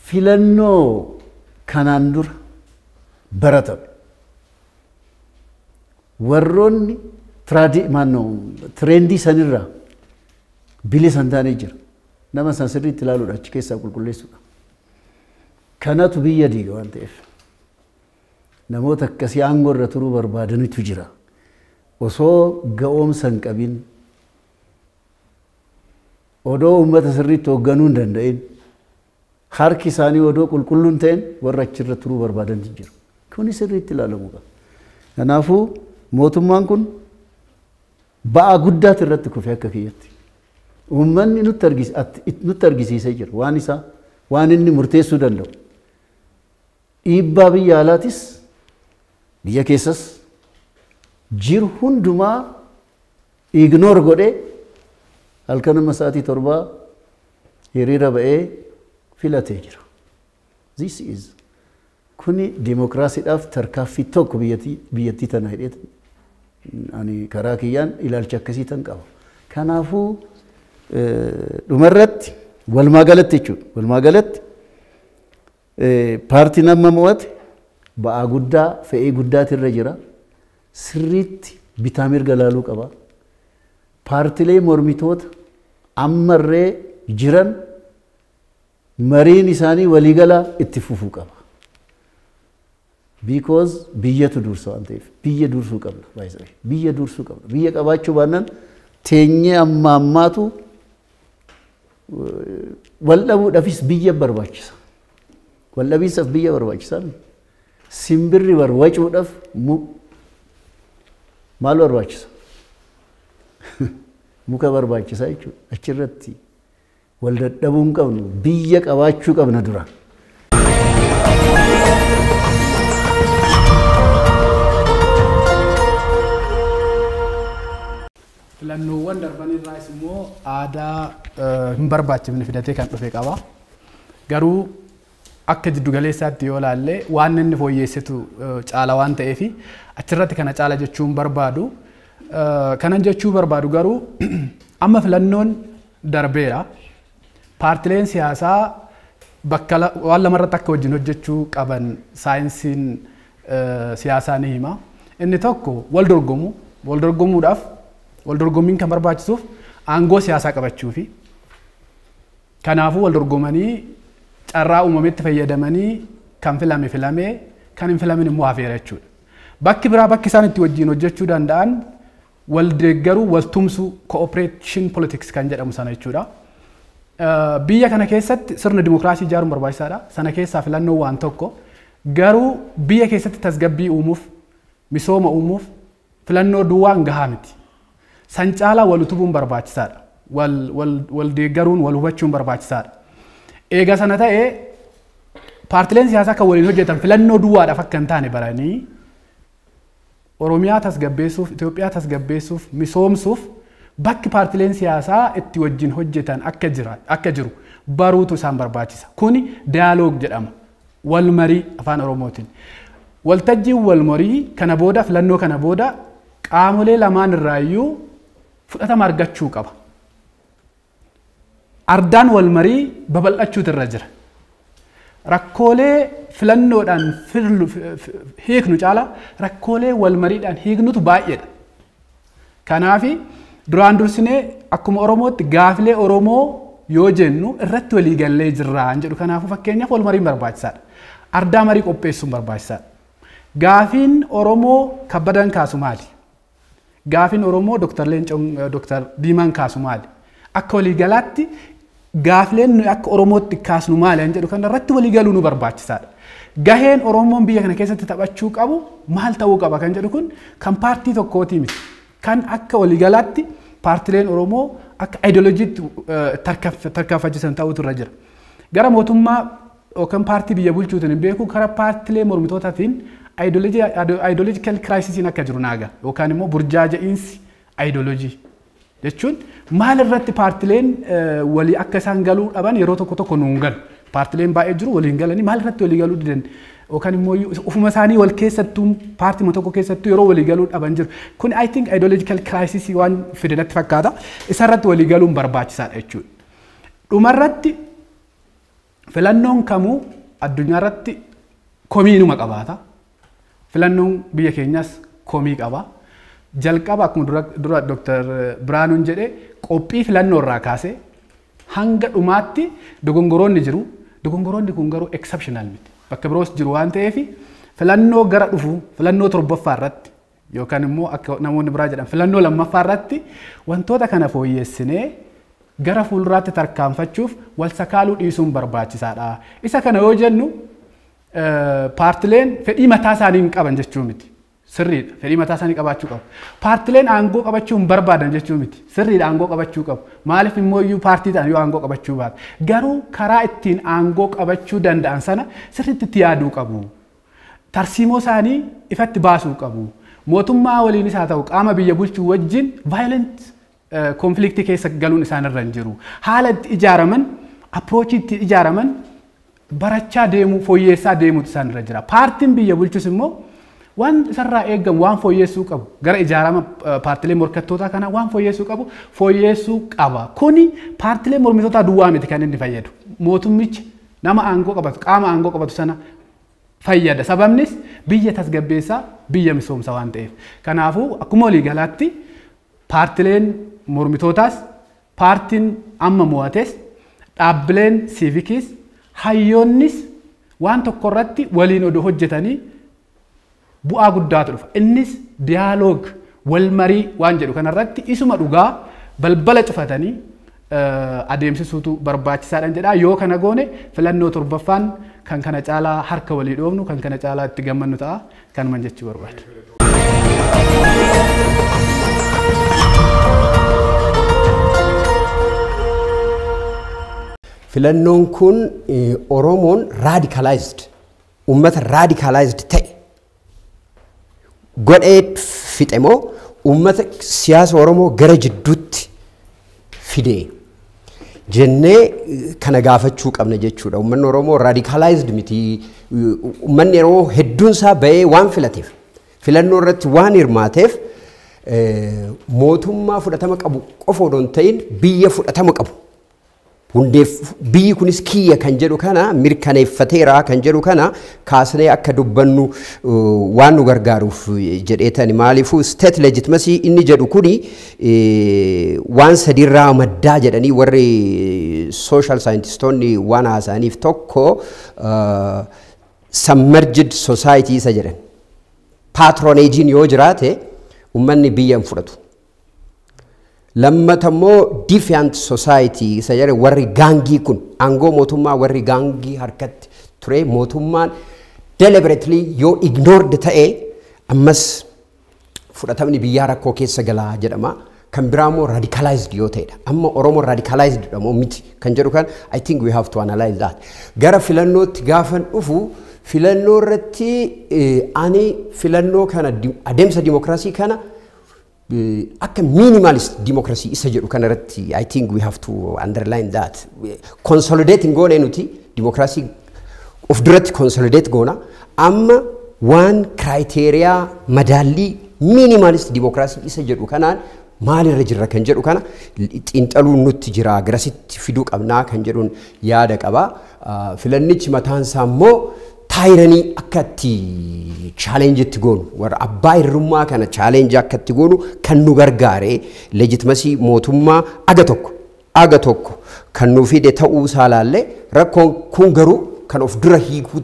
Speaker 6: filannoo Kanaan dura baratame. Warroonni trendii sanirraa bilisa hin taane jira. Nama san sirriitti ilaaluudha achi keessaa qulqulleessuudha. Kanatu biyya diiga waan ta'eef. Namoota akkasii aangoo irra turuu barbaadanitu jira. Osoo ga'oomsa hin qabin, odoo uummata sirriitti hoogganuu hin danda'in, harki isaanii odoo qulqulluu hin ta'in warra achirra turuu barbaadantu jira. Kuni sirriitti ilaalamuu qaba. Kanaafuu mootummaan kun ba'aa guddaatu irratti kufe akka kiyyatti. Uummanni nutti argisiisee jira waan isaa waan inni murteessuu danda'u. Dhiibbaa biyya alaatis biyya keessas jiru hundumaa ignore godhee halkan amma sa'aatii 7 hiriira ba'ee filatee jira. This is kuni dimookiraasiidhaaf tarkaaffii tokko biyyattii tana hidhee ani karaa kiyyaan ilaalcha akkasii tan qaba. Kanaafuu dhumarratti walumaa galatti jechuudha. Walumaa galatti paartiin amma mo'ate ba'aa guddaa fe'ee guddaatu irra jira. Sirriitti bitaa mirga laaluu qaba. Paartilee mormitoota ammarree jiran mariin isaanii waliigalaa itti fufuu qaba. Because biyyatu dursa waan ta'eef biyya dursuu qabna. Biyya dursuu qabna. Biyya qabaachuu baannaan teenyee amma ammaatu wal dhabuudhaafis biyya barbaachisa. Wal dhabiinsaaf biyya barbaachisa. Simbirri barwacuudhaaf maal barbaachisa? Muka barbaachisa jechuudha. Achirratti wal dadhabuu hin qabnu biyya qabaachuu qabna dura.
Speaker 7: Filannoowwan darban irraas immoo aadaa hin barbaachifne fidatee kan dhufe qaba. Garuu akka jiddugaleessaatti yoo ilaalle waan inni fooyyeessitu caala waan ta'eef achirratti kana caala jechuun barbaadu. Kanan jechuu barbaadu garuu amma filannoon darbeera. Paartileen siyaasaa bakka waan lamarratti akka wajjin hojjechuu qaban saayinsiin siyaasaa ni hima. Inni tokko wal dorgomu, wal dorgomuudhaaf wal dorgommiin kan barbaachisuuf aangoo siyaasaa qabachuufi. Kanaafuu wal dorgomanii carraa uumametti fayyadamanii kan filame filamee kan hin filamin immoo hafeera jechuudha. Bakki biraa bakki isaan itti wajjin hojjechuu danda'an wal deeggaruu, wal tumsuu, cooperation politics kan jedhamu sana jechuudha. Biyya kana keessatti sirna dimookiraasii ijaaruun barbaachisaadha. Sana keessaa filannoo waan tokko. Garuu biyya keessatti tasgabbii uumuuf, misooma uumuuf filannoo duwwaan gahaa miti. San caalaa wal utubuun barbaachisaadha. Wal deeggaruun, wal hubachuun barbaachisaadha. Eega sana ta'ee paartileen siyaasaa kan waliin hojjetan filannoo duwwaadhaaf akka hin taane baranii Oromiyaa tasgabbeessuuf, Itoophiyaa tasgabbeessuuf, misoomsuuf bakki paartileen siyaasaa itti wajjin hojjetan akka jiru baruutu isaan barbaachisa. Kuni dialoog jedhama. Wal marii afaan Oromootiin. Waltajjiin wal marii kana booda filannoo kana booda qaamolee lamaan irraayyuu fudhatama argachuu qaba. Ardaan wal marii babal'achuutu irra jira. Rakkoolee filannoodhaan hiiknu caala rakkoolee wal mariidhaan hiiknutu baay'eedha. Kanaafi duraan dursinee akkuma Oromootti gaafilee Oromoo yoo jennu irratti walii gallee jirra jedhu. Kanaafuu fakkeenyaaf wal mariin barbaachisaadha. Ardaa marii qopheessuun barbaachisaadha. Gaafiin Oromoo Kabbadaan kaasu maali? Gaafiin Oromoo Dr. Leencoon Dr. Diimaan kaasu maali? Akka waliigalaatti gaafileen nuyi akka Oromootti kaasnu maali jedhu kana irratti waliigaluu nu barbaachisaadha. Gaheen Oromoon biyya kana keessatti taphachuu qabu maal ta'uu qaba kan jedhu kun kan paartii tokkootii miti. Kan akka waliigalaatti paartileen Oromoo akka aayidoloojiitti tarkaanfachiisan ta'utu irra jira. Gara mootummaa yookaan paartii biyya bulchuutiin hin beeku karaa paartilee mormitootaatiin ideological crisis akka jiru naaga yookaan immoo burjaaja'iinsi ideoloojii jechuun maal irratti paartileen walii akka isaan galuu dhaban yeroo tokko tokko nuun galu. Paartileen baay'ee jiru waliin galanii maal irratti walii galuu didan yookaan immoo ofuma isaanii wal keessattuu paartii tokko keessattuu yeroo walii galuu dhaban jiru. Kun I think ideological crisis waan fide natti fakkaata. Isarratti walii galuun barbaachisaadha jechuudha. Dhumarratti filannoon kamuu addunyaa irratti Komiinuma qabaata. Filannoon biyya keenyas komii qaba. Jalqaba akkuma dura Dr. Biraanuun jedhe qophii filannoo irraa kaasee hanga dhumaatti dogongoroonni jiru. Dogongoroonni kun garuu exceptional miti. Bakka biroos jiru waan ta'eef filannoo gara dhufu filannoo torbaffaa irratti yookaan immoo akka namoonni biraa jedhan filannoo lammaffaa irratti wantoota kana fooyyessinee gara fuulduraatti tarkaanfachuuf wal sakaaluu dhiisuun barbaachisaadha. Isa kana yoo jennu paartileen fedhii mataa isaanii hin qaban jechuu miti. Sirriidha. Fedhii mataa isaanii qabaachuu qabu. Paartileen aangoo qabachuu hin barbaadan jechuu miti. Sirriidha aangoo qabachuu qabu. Maaliif immoo iyyuu paartii ta'an yoo aangoo qabachuu baate. Garuu karaa ittiin aangoo qabachuu danda'an sana sirriitti itti yaaduu qabu. Tarsiimoo isaanii ifatti baasuu qabu. Mootummaa waliinis haa ta'u qaama biyya bulchuu wajjin violent konfliktii keessa galuun isaan irra hin jiru. Haala itti ijaaraman, approachii itti ijaaraman barachaa deemuu, fooyyeessaa deemuutu isaan irra jira. Paartiin biyya bulchus immoo waan isarraa eegamu waan fooyyessuu qabu gara ijaarama paartilee morkattootaa kanaa waan fooyyessuu qabu fooyyessuu qaba. Kuni paartilee mormitootaa duwwaa miti kan inni fayyadu. Mootummichi nama aangoo qabatu qaama aangoo qabatu sana fayyada. Sababnis biyya tasgabbeessaa biyya misoomsa waan ta'eef. Kanaafuu akkuma waliigalaatti paartileen mormitootaas paartiin amma mo'ates dhaabbileen siivikiis hayyoonnis waan tokko irratti waliin odoo hojjetanii bu'aa guddaatu dhufa. Innis diyaaloog wal marii waan jedhu kanarratti isuma dhugaa balbala cufatanii adeemsisuutu barbaachisaadha jedha. Yoo kana goone filannoo torbaffaan kan kana caalaa harka walii dhoofnu kan kana caalaa itti gammannu ta'a kanuman jechuu barbaada.
Speaker 8: Filannoon kun Oromoon radicalized uummata radicalized ta'e godhee fixe moo uummata siyaasa Oromoo gara jidduutti fide jennee kana gaafachuu qabna jechuudha. Uummanni Oromoo radicalized miti. Uummanni Oromoo hedduun isaa ba'ee waan filateef filannoo irratti waan hirmaateef mootummaa fudhatama qabu qofa odoo hin ta'in biyya fudhatama qabu. Hundeef biyyi kunis kiyya kan jedhu kana mirkaneeffateera kan jedhu kana kaasnee akka dubbannu waan nu gargaaruuf jedheetani. Maaliifuu state legitimacy inni jedhu kuni waan sadiirraa maddaa jedhanii warri social scientistoonni waan haasa'aniif tokko submerged society isa jedhan. Patronagein yoo jiraate uummanni biyya hin fudhatu. Lammata immoo defiant society isa jedhe warri gaangii kun aangoo mootummaa warri gaangii harkatti ture mootummaan deliberately yoo ignored ta'e ammas fudhatamni biyyaa rakkoo keessa galaa jedhama. Kan biraa immoo radicalized yoo ta'edha. Amma Oromoon radicalized dha moo miti kan jedhu kan I think we have to analyze that. Gara filannootti gaafan dhufu filannoo irratti ani filannoo kana adeemsa dimokiraasii kana akka minimalist democracy isa jedhu kana irratti I think we have to underline that. Consolidating goone nuti democracy of duratti consolidate goona. Amma waan criteria madaallii minimalist democracy isa jedhu kanaan maalirra jirra kan jedhu kana xiinxaluun nutti jira garasitti fiduu qabnaa kan jedhuun yaada qaba. Filannichi mataan isaa immoo taayiranii akka itti challenge itti goonu warra abbaa hirrummaa kana challenge akka itti goonu kan nu gargaare legitimacy mootummaa aga tokko kan nu fide ta'uu isaa laallee rakkoon kun garuu kan of dura hiikuu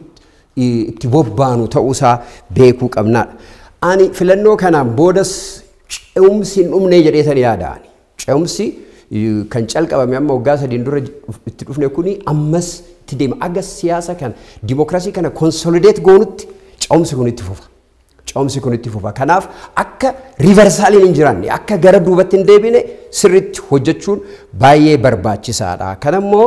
Speaker 8: itti bobbaanu ta'uu isaa beekuu qabnaadha. Ani filannoo kanaan boodas ce'umsi hin dhumne jedheetan yaada ani. Ce'umsi kan calqabame amma waggaa sadiin dura itti dhufne kuni ammas itti deema. Aga siyaasa kana dimokiraasii kana consolidate goonutti ce'umsi kun itti fufa. Ce'umsi kun itti fufa. Kanaaf akka riiversaaliin hin jiraanne akka gara duubatti hin deebine sirriitti hojjechuun baay'ee barbaachisaadha. Kanammoo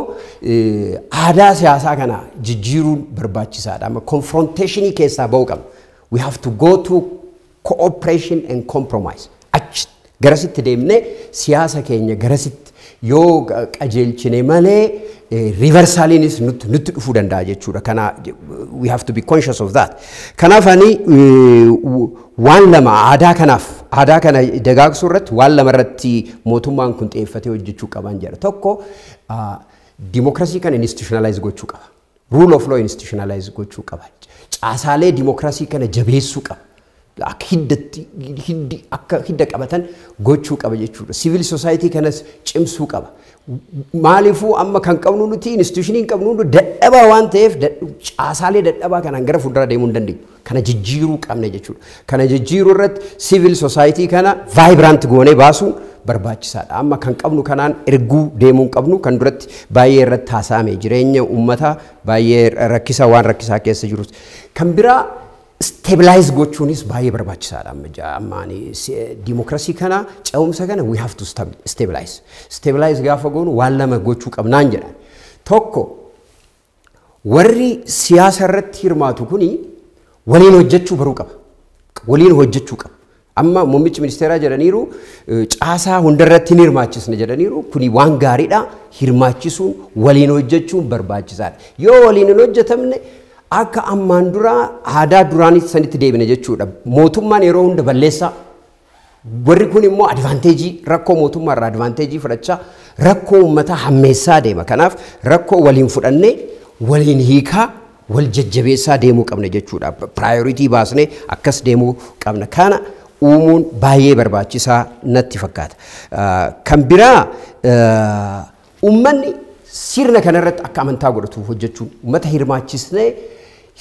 Speaker 8: aadaa siyaasaa kana jijjiiruun barbaachisaadha. Amma confrontationii keessaa ba'uu qabna. We have to go to cooperation and compromise. Achi garasitti deemnee siyaasa keenya garasitti yoo qajeelchine malee riiversaaliinis nutti dhufuu danda'a jechuudha. Kana we have to be conscious of that. Kanaaf ani waan lama aadaa kanaaf aadaa kana dagaagsuu irratti waan lama irratti mootummaan kun xiyyeeffatee hojjechuu qaban jedha. Tokko dimokiraasii kana institutionalize gochuu qaba. Rule of law institutionalize gochuu qaba. Caasaalee dimookiraasii kana jabeessuu qaba. Akka hiddi akka hidda qabatan gochuu qaba jechuudha. Civil society kanas cimsuu qaba. Maaliifuu amma kan qabnu nuti institutionii hin qabnu dadhabaa waan ta'eef caasaalee dadhabaa kanaan gara fuulduraa deemuu hin dandeenyu. Kana jijjiiruu qabna jechuudha. Kana jijjiiruu irratti civil society kana vibrant goonee baasuun barbaachisaadha. Amma kan qabnu kanaan erguu deemuu hin qabnu kan duratti baay'ee irratti haasa'ame jireenya uummataa baay'ee rakkisaa waan rakkisaa keessa jirus. Kan biraa stabilize gochuunis baay'ee barbaachisaadha. Amma ani dimookiraasii kana ce'umsa kana we have to stabilize. Stabilize gaafa goonu waan lama gochuu qabnaan jedhan. Tokko warri siyaasa irratti hirmaatu kuni waliin hojjechuu baruu qaba. Waliin hojjechuu qaba. Amma muummichi ministeeraa jedhaniiru caasaa hundarratti ni hirmaachisna jedhaniiru kuni waan gaariidha. Hirmaachisuun waliin hojjechuun barbaachisaadha. Yoo waliin hin hojjetamne akka ammaan duraa aadaa duraanii sanitti deebine jechuudha. Mootummaan yeroo hunda balleessaa. Warri kun immoo advaanteejii rakkoo mootummaa irraa advaanteejii fudhachaa rakkoo uummataa hammeessaa deema. Kanaaf rakkoo waliin fudhannee waliin hiikaa wal jajjabeessaa deemuu qabna jechuudha. Piraayoritii baasnee akkas deemuu qabna. Kana uumuun baay'ee barbaachisaa natti fakkaata. Kan biraa uummanni sirna kanarratti akka amantaa godhatu hojjechuun uummata hirmaachisnee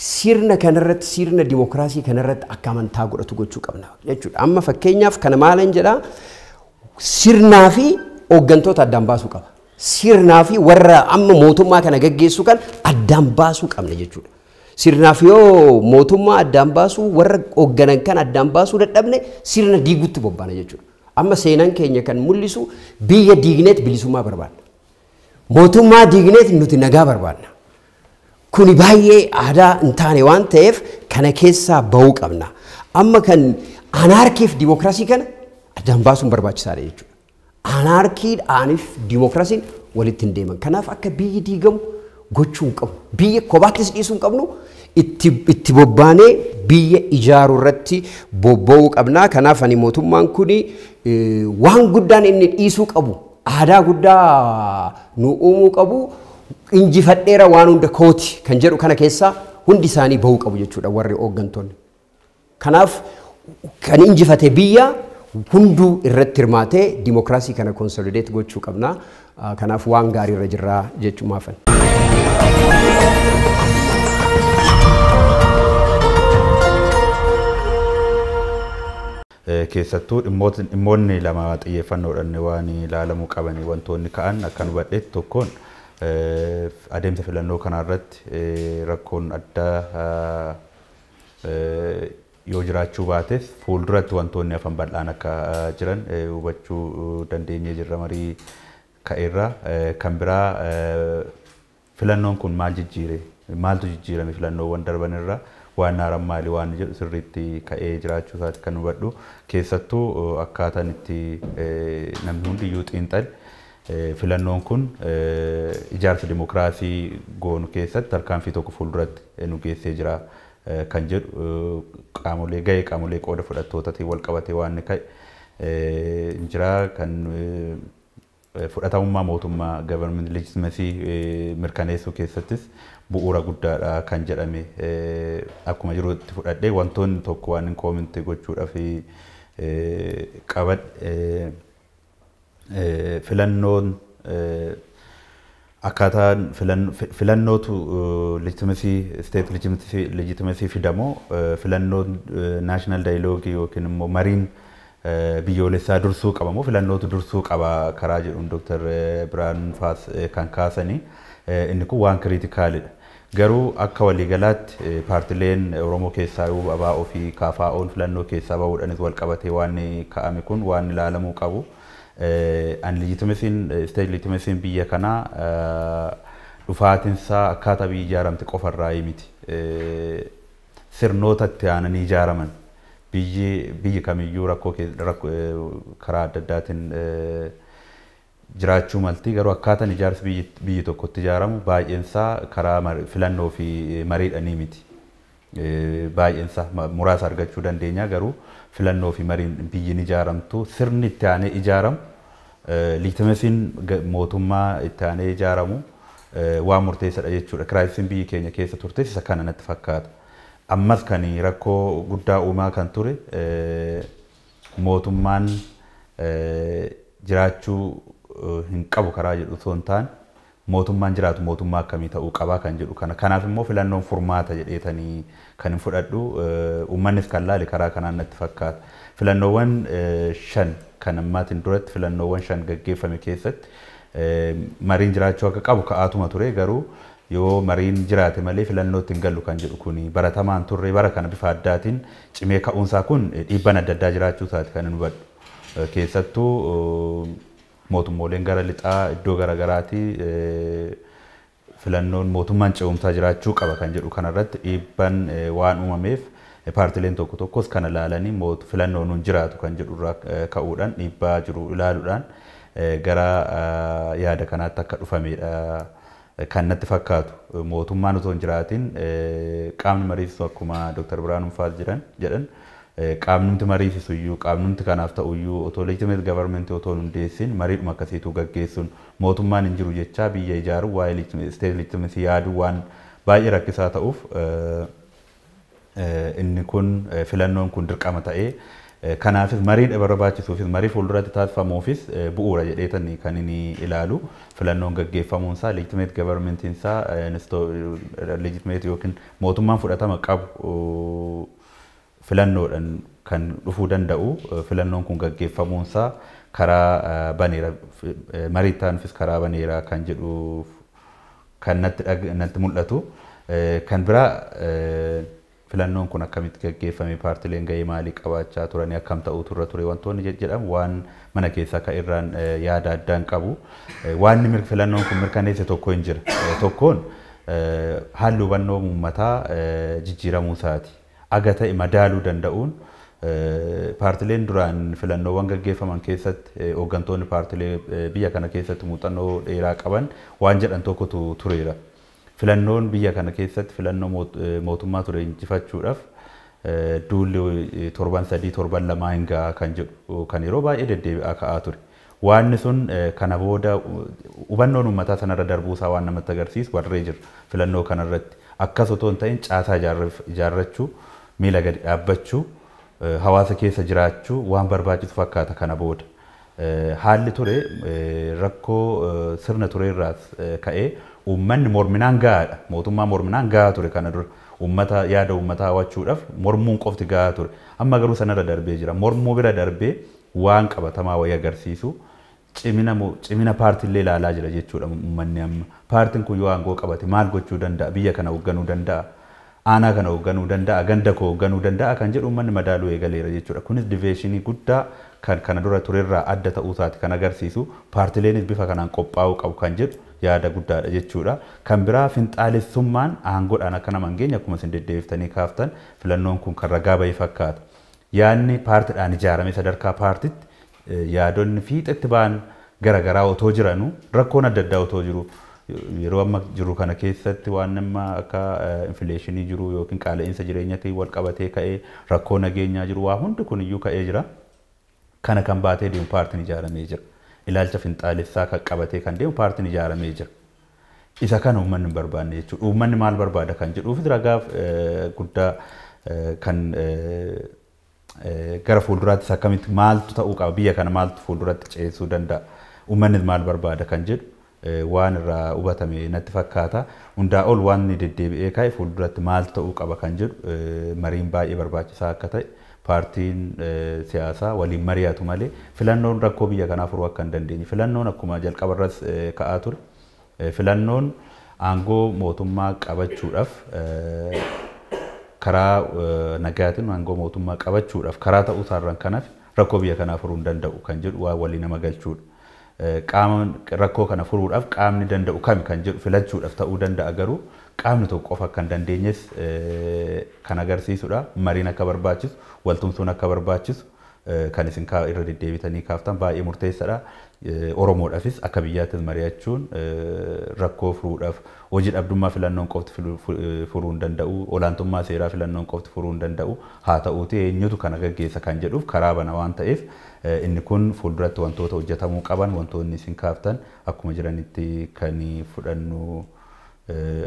Speaker 8: sirna kanarratti sirna dimookiraasii kanarratti akka amantaa godhatu gochuu qabna jechuudha. Amma fakkeenyaaf kana maalan jedhaa sirnaa fi hooggantoota addaan baasuu qaba. Sirnaa fi warra amma mootummaa kana gaggeessu kan addaan baasuu qabna jechuudha. Sirnaaf yoo mootummaa addaan baasuu warra hoogganan kan addaan baasuu dadhabne sirna diiguutti bobbaana jechuudha. Amma seenaan keenya kan mul'isu biyya diigneet bilisummaa barbaadna. Mootummaa diigneet nuti nagaa barbaadna. Kuni baay'ee aadaa hin taane waan ta'eef kana keessaa bahuu qabna. Amma kan anaarkiif dimookiraasii kana addaan baasuun barbaachisaadha jechuudha. Anaarkiidhaaniif dimookiraasiin walitti hin deeman. Kanaaf akka biyyi diigamu gochuu hin qabnu. Biyya kophaattis dhiisuu hin qabnu. Itti bobbaanee biyya ijaaruu irratti bobba'uu qabna. Kanaaf ani mootummaan kuni waan guddaan inni dhiisuu qabu aadaa guddaa nu uumuu qabu injifadheera waan hunda kooti kan jedhu kana keessaa hundi isaanii bahuu qabu jechuudha warri hooggantoonni. Kanaaf kan injifate biyya hunduu irratti hirmaatee dimookiraasii kana konsolideet gochuu qabna. Kanaaf waan gaarii irra jirraa jechumaafan.
Speaker 9: Keessattuu dhimmoonni lama xiyyeeffannoodhaan waan ilaalamuu qaban wantoonni ka'an akka nu hubadheetti tokkoon adeemsa filannoo kanarratti rakkoon addaa yoo jiraachuu baates fuulduratti wantoonni hafan bal'aan akka jiran hubachuu dandeenyee jirra marii ka'eerra. Kan biraa filannoon kun maal jijjiire maaltu jijjiirame filannoowwan darbanirra waan haaraan maali waan jedhu sirriitti ka'ee jiraachuu isaati kan hubadhu. Keessattuu akkaataan itti namni hundiyyuu xiinxale filannoon kun ijaarsa dimookiraasii goonu keessatti tarkaanfii tokko fuulduratti nu geessee jira kan jedhu qaamolee gahee qaamolee qooda fudhattootaatiin wal qabatee waan ka'e jira kan fudhatamummaa mootummaa government legitimacy mirkaneessuu keessattis bu'uura guddaadha kan jedhame akkuma jirutti fudhadhee wantoonni tokko waan hin koominti gochuudhaaf qabadhe filannoon akkaataan filannootu legitimacy state legitimacy fidamoo filannoon national dialogue yookiin immoo mariin biyyoolessaa dursuu qaba moo filannootu dursuu qaba karaa jedhuun Dr. Birhaanuu Faas kan kaasanii inni kun waan kiriitikaalidha. Garuu akka waliigalaatti paartileen Oromoo keessaa ABO fi KFO'n filannoo keessaa bahuudhaanis wal qabatee waan ka'ame kun waan ilaalamuu qabu. An legitimacy'n state legitimacy'n biyya kanaa dhufaatinsaa akkaataa biyyi ijaaramte qofarraa miti. Sirnoota itti aananii ijaaraman biyyi kamiyyuu rakkoo karaa adda addaatiin jiraachuu malti garuu akkaataan ijaarsi biyyi tokkotti ijaaramu baay'eensaa karaa filannoo fi mariidhaanii miti. Baay'eensaa muraasa argachuu dandeenya garuu filannoo fi mariin biyyi ni ijaaramtu sirni itti aanee ijaaramu legitimacy'n mootummaa itti aanee ijaaramu waan murteessaadha jechuudha. Kiraayisiin biyyi keenya keessa turtes isa kana natti fakkaata. Ammas kan rakkoo guddaa uumaa kan ture mootummaan jiraachuu hin qabu karaa jedhu osoo hin taane mootummaan jiraatu mootummaa akkamii ta'uu qabaa kan jedhu kana. Kanaaf immoo filannoon furmaata jedheetanii kan hin fudhadhu, uummannis kan laale karaa kanaan natti fakkaata. Filannoowwan 5 kan ammaatiin duratti filannoowwan 5 gaggeeffame keessatti mariin jiraachuu akka qabu ka'aatuma ture, garuu yoo mariin jiraate malee filannootti hin gallu kan jedhu kun baratamaan turre. Bara kana bifa addaatiin cimee ka'uunsaa kun dhiibbaan adda addaa jiraachuu isaati kan hin hubadhu. Keessattuu mootummooleen gara lixaa iddoo garaagaraatii filannoon mootummaan ce'umsaa jiraachuu qaba kan jedhu kanarratti dhiibbaan waan uumameef paartileen tokko tokkos kana ilaalanii filannoon hin jiraatu kan jedhu irraa ka'uudhaan dhiibbaa jiru ilaaluudhaan gara yaada kanaatti akka dhufamedha kan natti fakkaatu. Mootummaan otoo hin jiraatin qaamni mariisisu akkuma Dr. Birhaanuun faas jedhan qaamnumti mariisisu iyyuu qaamnumti kanaaf ta'u iyyuu otoo legitimate government otoo hin hundeessin mariidhuma akkasiitu gaggeessuun mootummaan hin jiru jechaa biyya ijaaruu waa'ee state legitimacy yaaduu waan baay'ee rakkisaa ta'uuf inni kun filannoon kun dirqama ta'ee kanaafis mariin barbaachisuufis marii fuulduratti taasifamuufis bu'uura jedheetanii kan inni ilaalu. Filannoon gaggeeffamuun isaa legitimate governmentiin isaa legitimate yookiin mootummaan fudhatama qabu filannoodhaan kan dhufuu danda'u filannoon kun gaggeeffamuun isaa karaa baneera, marii taanufis karaa baneera kan jedhu kan natti mul'atu. Kan biraa filannoon kun akkamitti gaggeeffame, paartileen gahee maalii qabaachaa turanii, akkam ta'uu turre ture wantoonni jedhamu waan mana keessaa kan irraan yaada addaan qabu. Waan filannoon kun mirkaneesse tokko hin jira. Tokkoon haalli hubannoo uummataa jijjiiramuu isaati. Aga ta'e madaaluu danda'uun paartileen duraan filannoowwan gaggeeffaman keessatti hooggantoonni paartilee biyya kana keessatti muuxannoo dheeraa qaban waan jedhan tokkotu tureera. Filannoon biyya kana keessatti filannoo mootummaa ture injifachuudhaaf duulli torban 3 torban 2 hin ga'a kan jedhu kan yeroo baay'ee deddeebi'aa ka'aa ture. Waanni sun kana booda hubannoon uummataa sanarra darbuusaa waan namatti agarsiisu warree jira filannoo kanarratti. Akkas otoo hin ta'in caasaa ijaarrachuu, miila gadi dhaabbachuu, hawaasa keessa jiraachuu waan barbaachisu fakkaata kana booda. Haalli ture rakkoo sirna ture irraas ka'ee uummanni morminaan gahaadha. Mootummaa morminaan gahaa ture kana dura. Uummata yaada uummataa hawachuudhaaf mormuun qofti gahaa ture. Amma garuu sanarra darbee jira. Mormuu bira darbee waan qabatamaa wayii agarsiisu cimina paartiillee ilaalaa jira jechuudha uummanni amma. Paartiin kun yoo aangoo qabate maal gochuu danda'a? Biyya kana hoogganuu danda'a? Aanaa kana hoogganuu danda'a? Ganda koo hoogganuu danda'a? Kan jedhu uummanni madaaluu eegaleera jechuudha. Kunis diveeshinii guddaa kan kana dura turerraa adda ta'uu isaati kan agarsiisu. Paartileenis bifa kanaan qophaa'uu qabu kan jedhu yaada guddaadha jechuudha. Kan biraa finxaalessummaan aangoodhaan akka nama hin geenye akkuma isin deddeebiftanii kaaftan filannoon kun kan ragaa bahee fakkaata. Yaadni paartiidhaan ijaarame sadarkaa paartitti yaadonni fiixetti ba'an garaagaraa otoo jiranuu rakkoon adda addaa otoo jiru yeroo amma jiru kana keessatti waan nama akka infileeshinii jiru yookiin qaala'insa jireenyatiin wal qabatee ka'ee rakkoo nageenyaa jiru waa hundi kun iyyuu ka'ee jira. Kana kan baatee deemu paartiin ijaaramee jira. Ilaalcha finxaalessaa kan qabatee kan deemu paartiin ijaaramee jira. Isa kana uummanni hin barbaanne jechuudha. Uummanni maal barbaada kan jedhuufis ragaa guddaa kan gara fuulduraattis akkamitti maaltu ta'uu qaba, biyya kana maaltu fuulduratti ceesisuu danda'a, uummannis maal barbaada kan jedhu waan irraa hubatame natti fakkaata. Hundaa ol waan inni deddeebi'ee ka'e fuulduratti maaltu ta'uu qaba kan jedhu mariin baay'ee barbaachisaa akka ta'e paartiin siyaasaa waliin mari'atu malee filannoon rakkoo biyya kanaa furuu akka hin dandeenye. Filannoon akkuma jalqabarras ka'aa ture. Filannoon aangoo mootummaa qabachuudhaaf karaa nagaatiin aangoo mootummaa qabachuudhaaf karaa ta'uu isaarraan kanaaf rakkoo biyya kanaa furuu hin danda'u kan jedhu waan walii nama galchuudha. Qaama rakkoo kana furuudhaaf qaamni danda'u kami kan jedhu filachuudhaaf ta'uu danda'a, garuu qaamni tokko qofa akka hin dandeenyes kan agarsiisudha. Mariin akka barbaachisu, waltumsuun akka barbaachisu kan isin irra deddeebitanii kaaftan baay'ee murteessaadha. Oromoodhaafis akka biyyaattis mari'achuun rakkoo furuudhaaf hojii dhabdummaa filannoon qofti furuu hin danda'u, olaantummaa seeraa filannoon qofti furuu hin danda'u. Haa ta'uuti eenyutu kana gaggeessa kan jedhuuf karaa bana waan ta'eef inni kun fuulduratti wantoota hojjetamuu qaban wantoonni isin kaaftan akkuma jiranitti kan fudhannu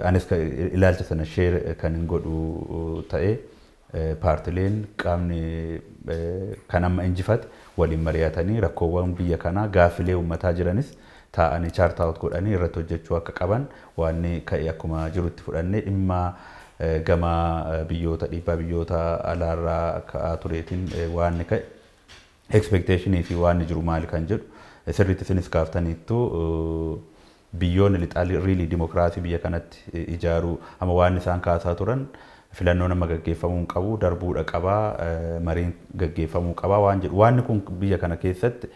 Speaker 9: Anis ilaalcha sana share kan hin godhu ta'e paartileen qaamni kan amma injifate waliin mari'atanii rakkoowwan biyya kanaa gaaffilee uummataa jiranis taa'anii chart out godhanii irratti hojjechuu akka qaban waan ka'e akkuma jirutti fudhannee dhimma gama biyyoota dhiibbaa biyyoota alaarraa ka'aa tureetiin waan ka'e expectationii fi waan jiru maali kan jedhu sirriitti isinis kaaftaniittu biyyoonni lixaa really dimokiraasii biyya kanatti ijaaruu amma waan isaan kaasaa turan filannoo nama gaggeeffamuu hin qabu darbuudha qabaa mariin gaggeeffamuu qabaa waan jedhu waan kun biyya kana keessatti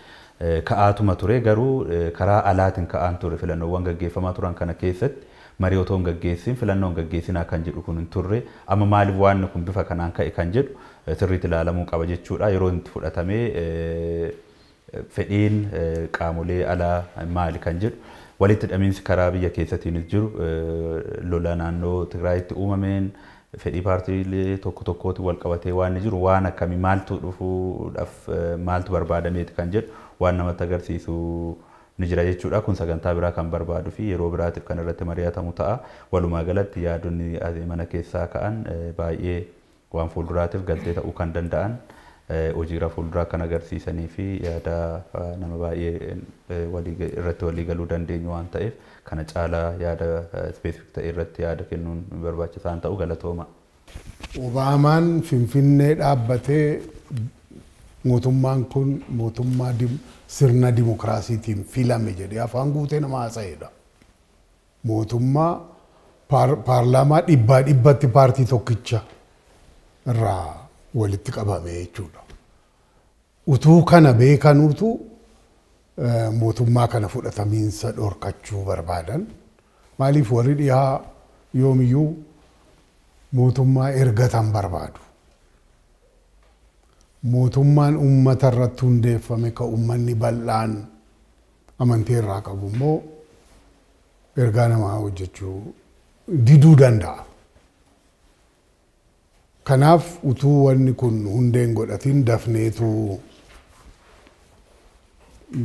Speaker 9: ka'aatuma ture garuu karaa alaatiin ka'aan ture filannoowwan gaggeeffamaa turan kana keessatti marii otoo hin gaggeessin filannoo hin gaggeessinaa kan jedhu kun hin turre amma maaliif waan kun bifa kanaan ka'e kan jedhu sirriitti ilaalamuu qaba jechuudha yeroo itti fudhatamee fedhiin qaamolee alaa maali kan jedhu walitti hidhamiinsi karaa biyya keessattiinis jiru lola naannoo Tigraayitti uumameen fedhii paartiilee tokko tokkootiin wal qabatee waan jiru waan akkamii maaltu dhufuudhaaf maaltu barbaadameeti kan jedhu waan namatti agarsiisu ni jira jechuudha. Kun sagantaa biraa kan barbaaduu fi yeroo biraatiif kan irratti mari'atamu ta'a. Walumaa galatti yaadonni mana keessaa ka'an baay'ee waan fuulduraatiif galtee ta'uu kan danda'an hojiirra fuulduraa kan agarsiisanii fi yaada nama baay'ee irratti walii galuu dandeenyu waan ta'eef kana caalaa yaada specific ta'e irratti yaada kennuun barbaachisaan ta'u galatooma.
Speaker 10: Obaamaan Finfinnee dhaabbatee mootummaan kun mootummaa sirna dimokiraasiitiin filame jedhee afaan guutee nama haasa'edha. Mootummaa paarlaamaa dhibbaa dhibbatti paartii tokkicha irraa walitti qabame jechuudha. Utuu kana beekanuutu mootummaa kana fudhatamiinsa dhorkachuu barbaadan. Maaliif warri dhiyaa yoomiyyuu mootummaa ergatan barbaadu. Mootummaan uummata irratti hundeeffame ka uummanni bal'aan amantii irraa qabu immoo ergaa namaa hojjechuu diduu danda'a. Kanaaf utuu wanni kun hundeen godhatiin dafneetu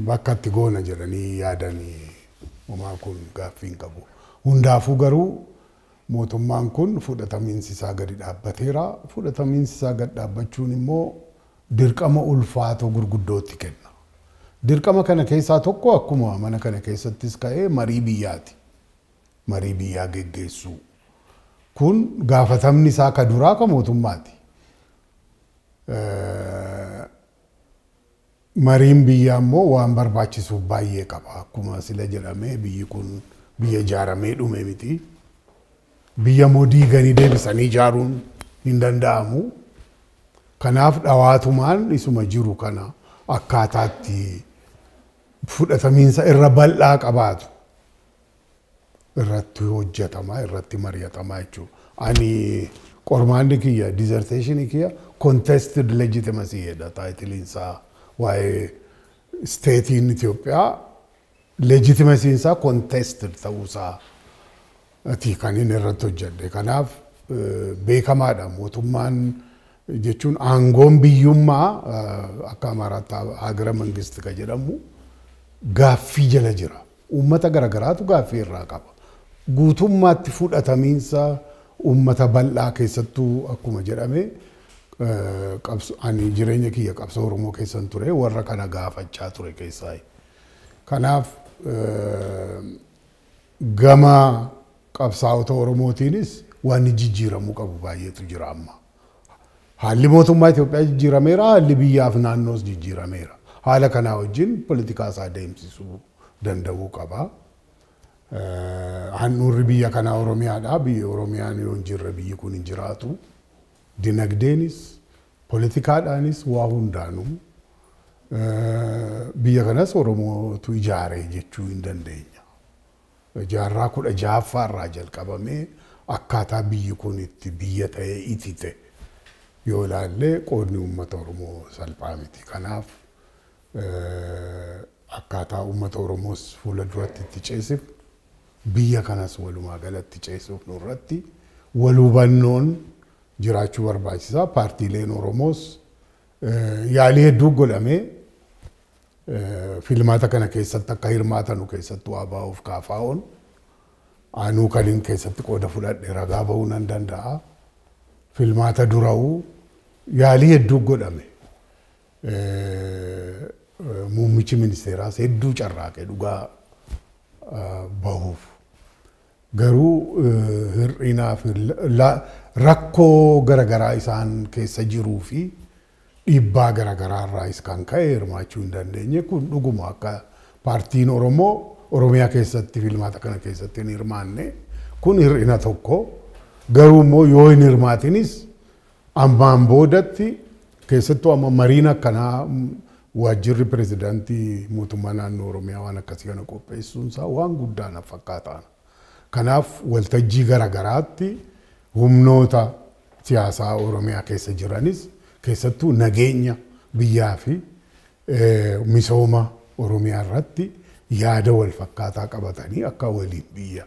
Speaker 10: bakka itti goona jedhanii yaadanii homaa kun gaaffii hin qabu. Hundaafuu garuu mootummaan kun fudhatamiinsi isaa gadi dhaabbateera. Fudhatamiinsi isaa gadi dhaabbachuun immoo dirqama ulfaatoo gurguddootti kenna. Dirqama kana keessaa tokko akkuma mana kana keessattis ka'ee marii biyyaati. Marii biyyaa geggeessuu. Kun gaafatamni isaa ka duraa ka mootummaati. Mariin biyyaa immoo waan barbaachisuuf baay'ee qaba. Akkuma sila jedhamee biyyi kun biyya ijaaramee dhume miti. Biyya immoo diiganii deebisanii ijaaruun hin danda'amu. Kanaaf dhawaatumaan isuma jiru kana akkaataatti fudhatamiinsa irra bal'aa qabaatu irratti hojjetamaa irratti mari'atamaa jechuudha. Ani qormaanni kiyya dissertation kiyya contested legitimacy jedha titleiin isaa waa'ee stateiin Itoophiyaa legitimacy'n isaa contested ta'uusaa ati kan inni irratti hojjedhe. Kanaaf beekamaadha mootummaan jechuun aangoon biyyummaa akka Amaaraatti ሀገረ መንግስት ka jedhamu gaaffii jala jira. Uummata garagaraatu gaaffii irraa qaba. Guutummaatti fudhatamiinsa uummata bal'aa keessattuu akkuma jedhame ani jireenya kiyya qabsoo Oromoo keessan ture warra kana gaafachaa ture keessaa. Kanaaf gama qabsaa'ota Oromootiinis waan jijjiiramuu qabu baay'eetu jira amma. Haalli mootummaa Itoophiyaa jijjiirameera, haalli biyyaaf naannoos jijjiirameera. Haala kanaa wajjin poolitikaa isaa deemsisuu danda'uu qaba. Handhuurri biyya kanaa Oromiyaadha. Biyyi Oromiyaan yoo hin jirre biyyi kun hin jiraatu. Dinagdeenis, poolitikaadhaanis waa hundaanuu biyya kanas Oromootu ijaare jechuu hin dandeenya. Jaarraa 16ffaa irraa jalqabamee akkaataa biyyi kun itti biyya ta'ee itite yoo ilaalle qoodni uummata Oromoo salphaa miti. Kanaaf akkaataa uummata Oromoos fuula duratti itti ceesif biyya kanas walumaa galatti ceesisuuf nurratti wal hubannoon jiraachuu barbaachisaa. Paartiileen Oromoos yaalii hedduu godhamee filmaata kana keessatti akka hirmaatanu keessattuu ABO'f KFO'n Anuu kan keessatti qooda fudhadhe ragaa ba'uu nan danda'a. Filmaata dura'uu yaalii hedduu godhame. Muummichi ministeeraas hedduu carraaqe dhugaa bahuuf. Garuu hir'inaa fi rakkoo garaagaraa isaan keessa jiruu fi dhiibbaa garaagaraa irraas kan ka'e hirmaachuu hin dandeenye. Kun dhuguma akka paartiin Oromoo Oromiyaa keessatti filmaata kana keessatti hin hirmaanne kun hir'ina tokko. Garuu immoo yoo hin hirmaatinis ammaan boodatti keessattuu amma mariin akkanaa waajjirri pirezidaantii mootummaa naannoo Oromiyaa waan akkasii kana qopheessuun isaa waan guddaa na fakkaata. Kanaaf waltajjii garaagaraatti humnoota siyaasaa Oromiyaa keessa jiranis keessattuu nageenya biyyaa fi misooma Oromiyaa irratti yaada wal fakkaataa qabatanii akka waliin biyya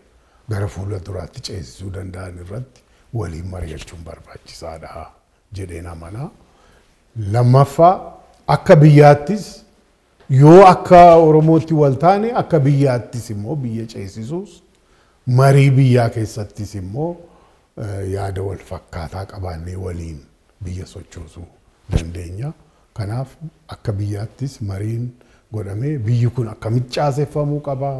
Speaker 10: gara fuula duraatti ceesisuu danda'an irratti waliin mari'achuun barbaachisaadha jedheen amanaa. Lammaffaa akka biyyaattis yoo akka Oromootti wal taane akka biyyaattis immoo biyya ceesisuus marii biyyaa keessattis immoo yaada wal fakkaataa qabaannee waliin biyya sochoosuu dandeenya. Kanaaf akka biyyaattis mariin godhamee biyyi kun akkamitti caaseffamuu qaba?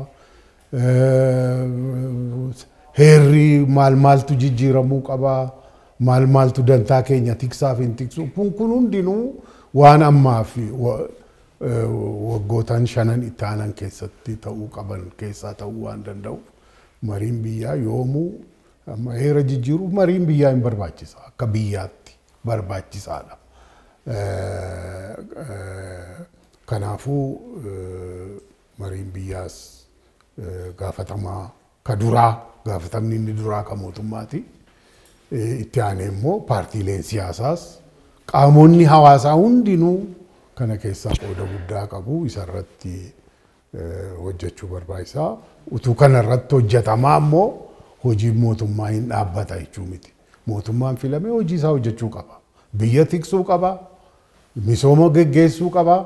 Speaker 10: Heerri maal maaltu jijjiiramuu qaba? Maal maaltu dantaa keenya tiksaaf hin tiksu? Kun hundinuu waan ammaa fi waggootaan shanan itti aanan keessatti ta'uu qaban keessaa ta'uu waan danda'uuf mariin biyyaa yoomuu amma heera jijjiiruuf mariin biyyaa hin barbaachisa. Akka biyyaatti barbaachisaadha. Kanaafuu mariin biyyaas gaafatamaa ka duraa gaafatamni inni duraa ka mootummaati. Itti aanee immoo paartiileen siyaasaas qaamonni hawaasaa hundinuu kana keessaa qooda guddaa qabu isarratti hojjechuu barbaachisaa. Utuu kanarratti hojjetamaa immoo hojiin mootummaa hin dhaabbata jechuu miti. Mootummaan filamee hojii isaa hojjechuu qaba. Biyya tiksuu qaba. Misooma geggeessuu qaba.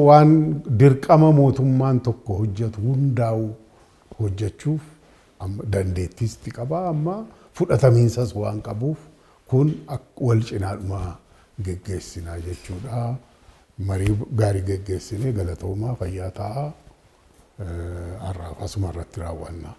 Speaker 10: Waan dirqama mootummaan tokko hojjetu hundaa'u hojjechuuf dandeettis qaba. Amma fudhatamiinsas waan qabuuf kun wal cinaadhuma geggeessinaa jechuudha. Marii gaarii geggeessinee galatoomaa fayyaa ta'a. Har'aaf asuma irratti raawwanna.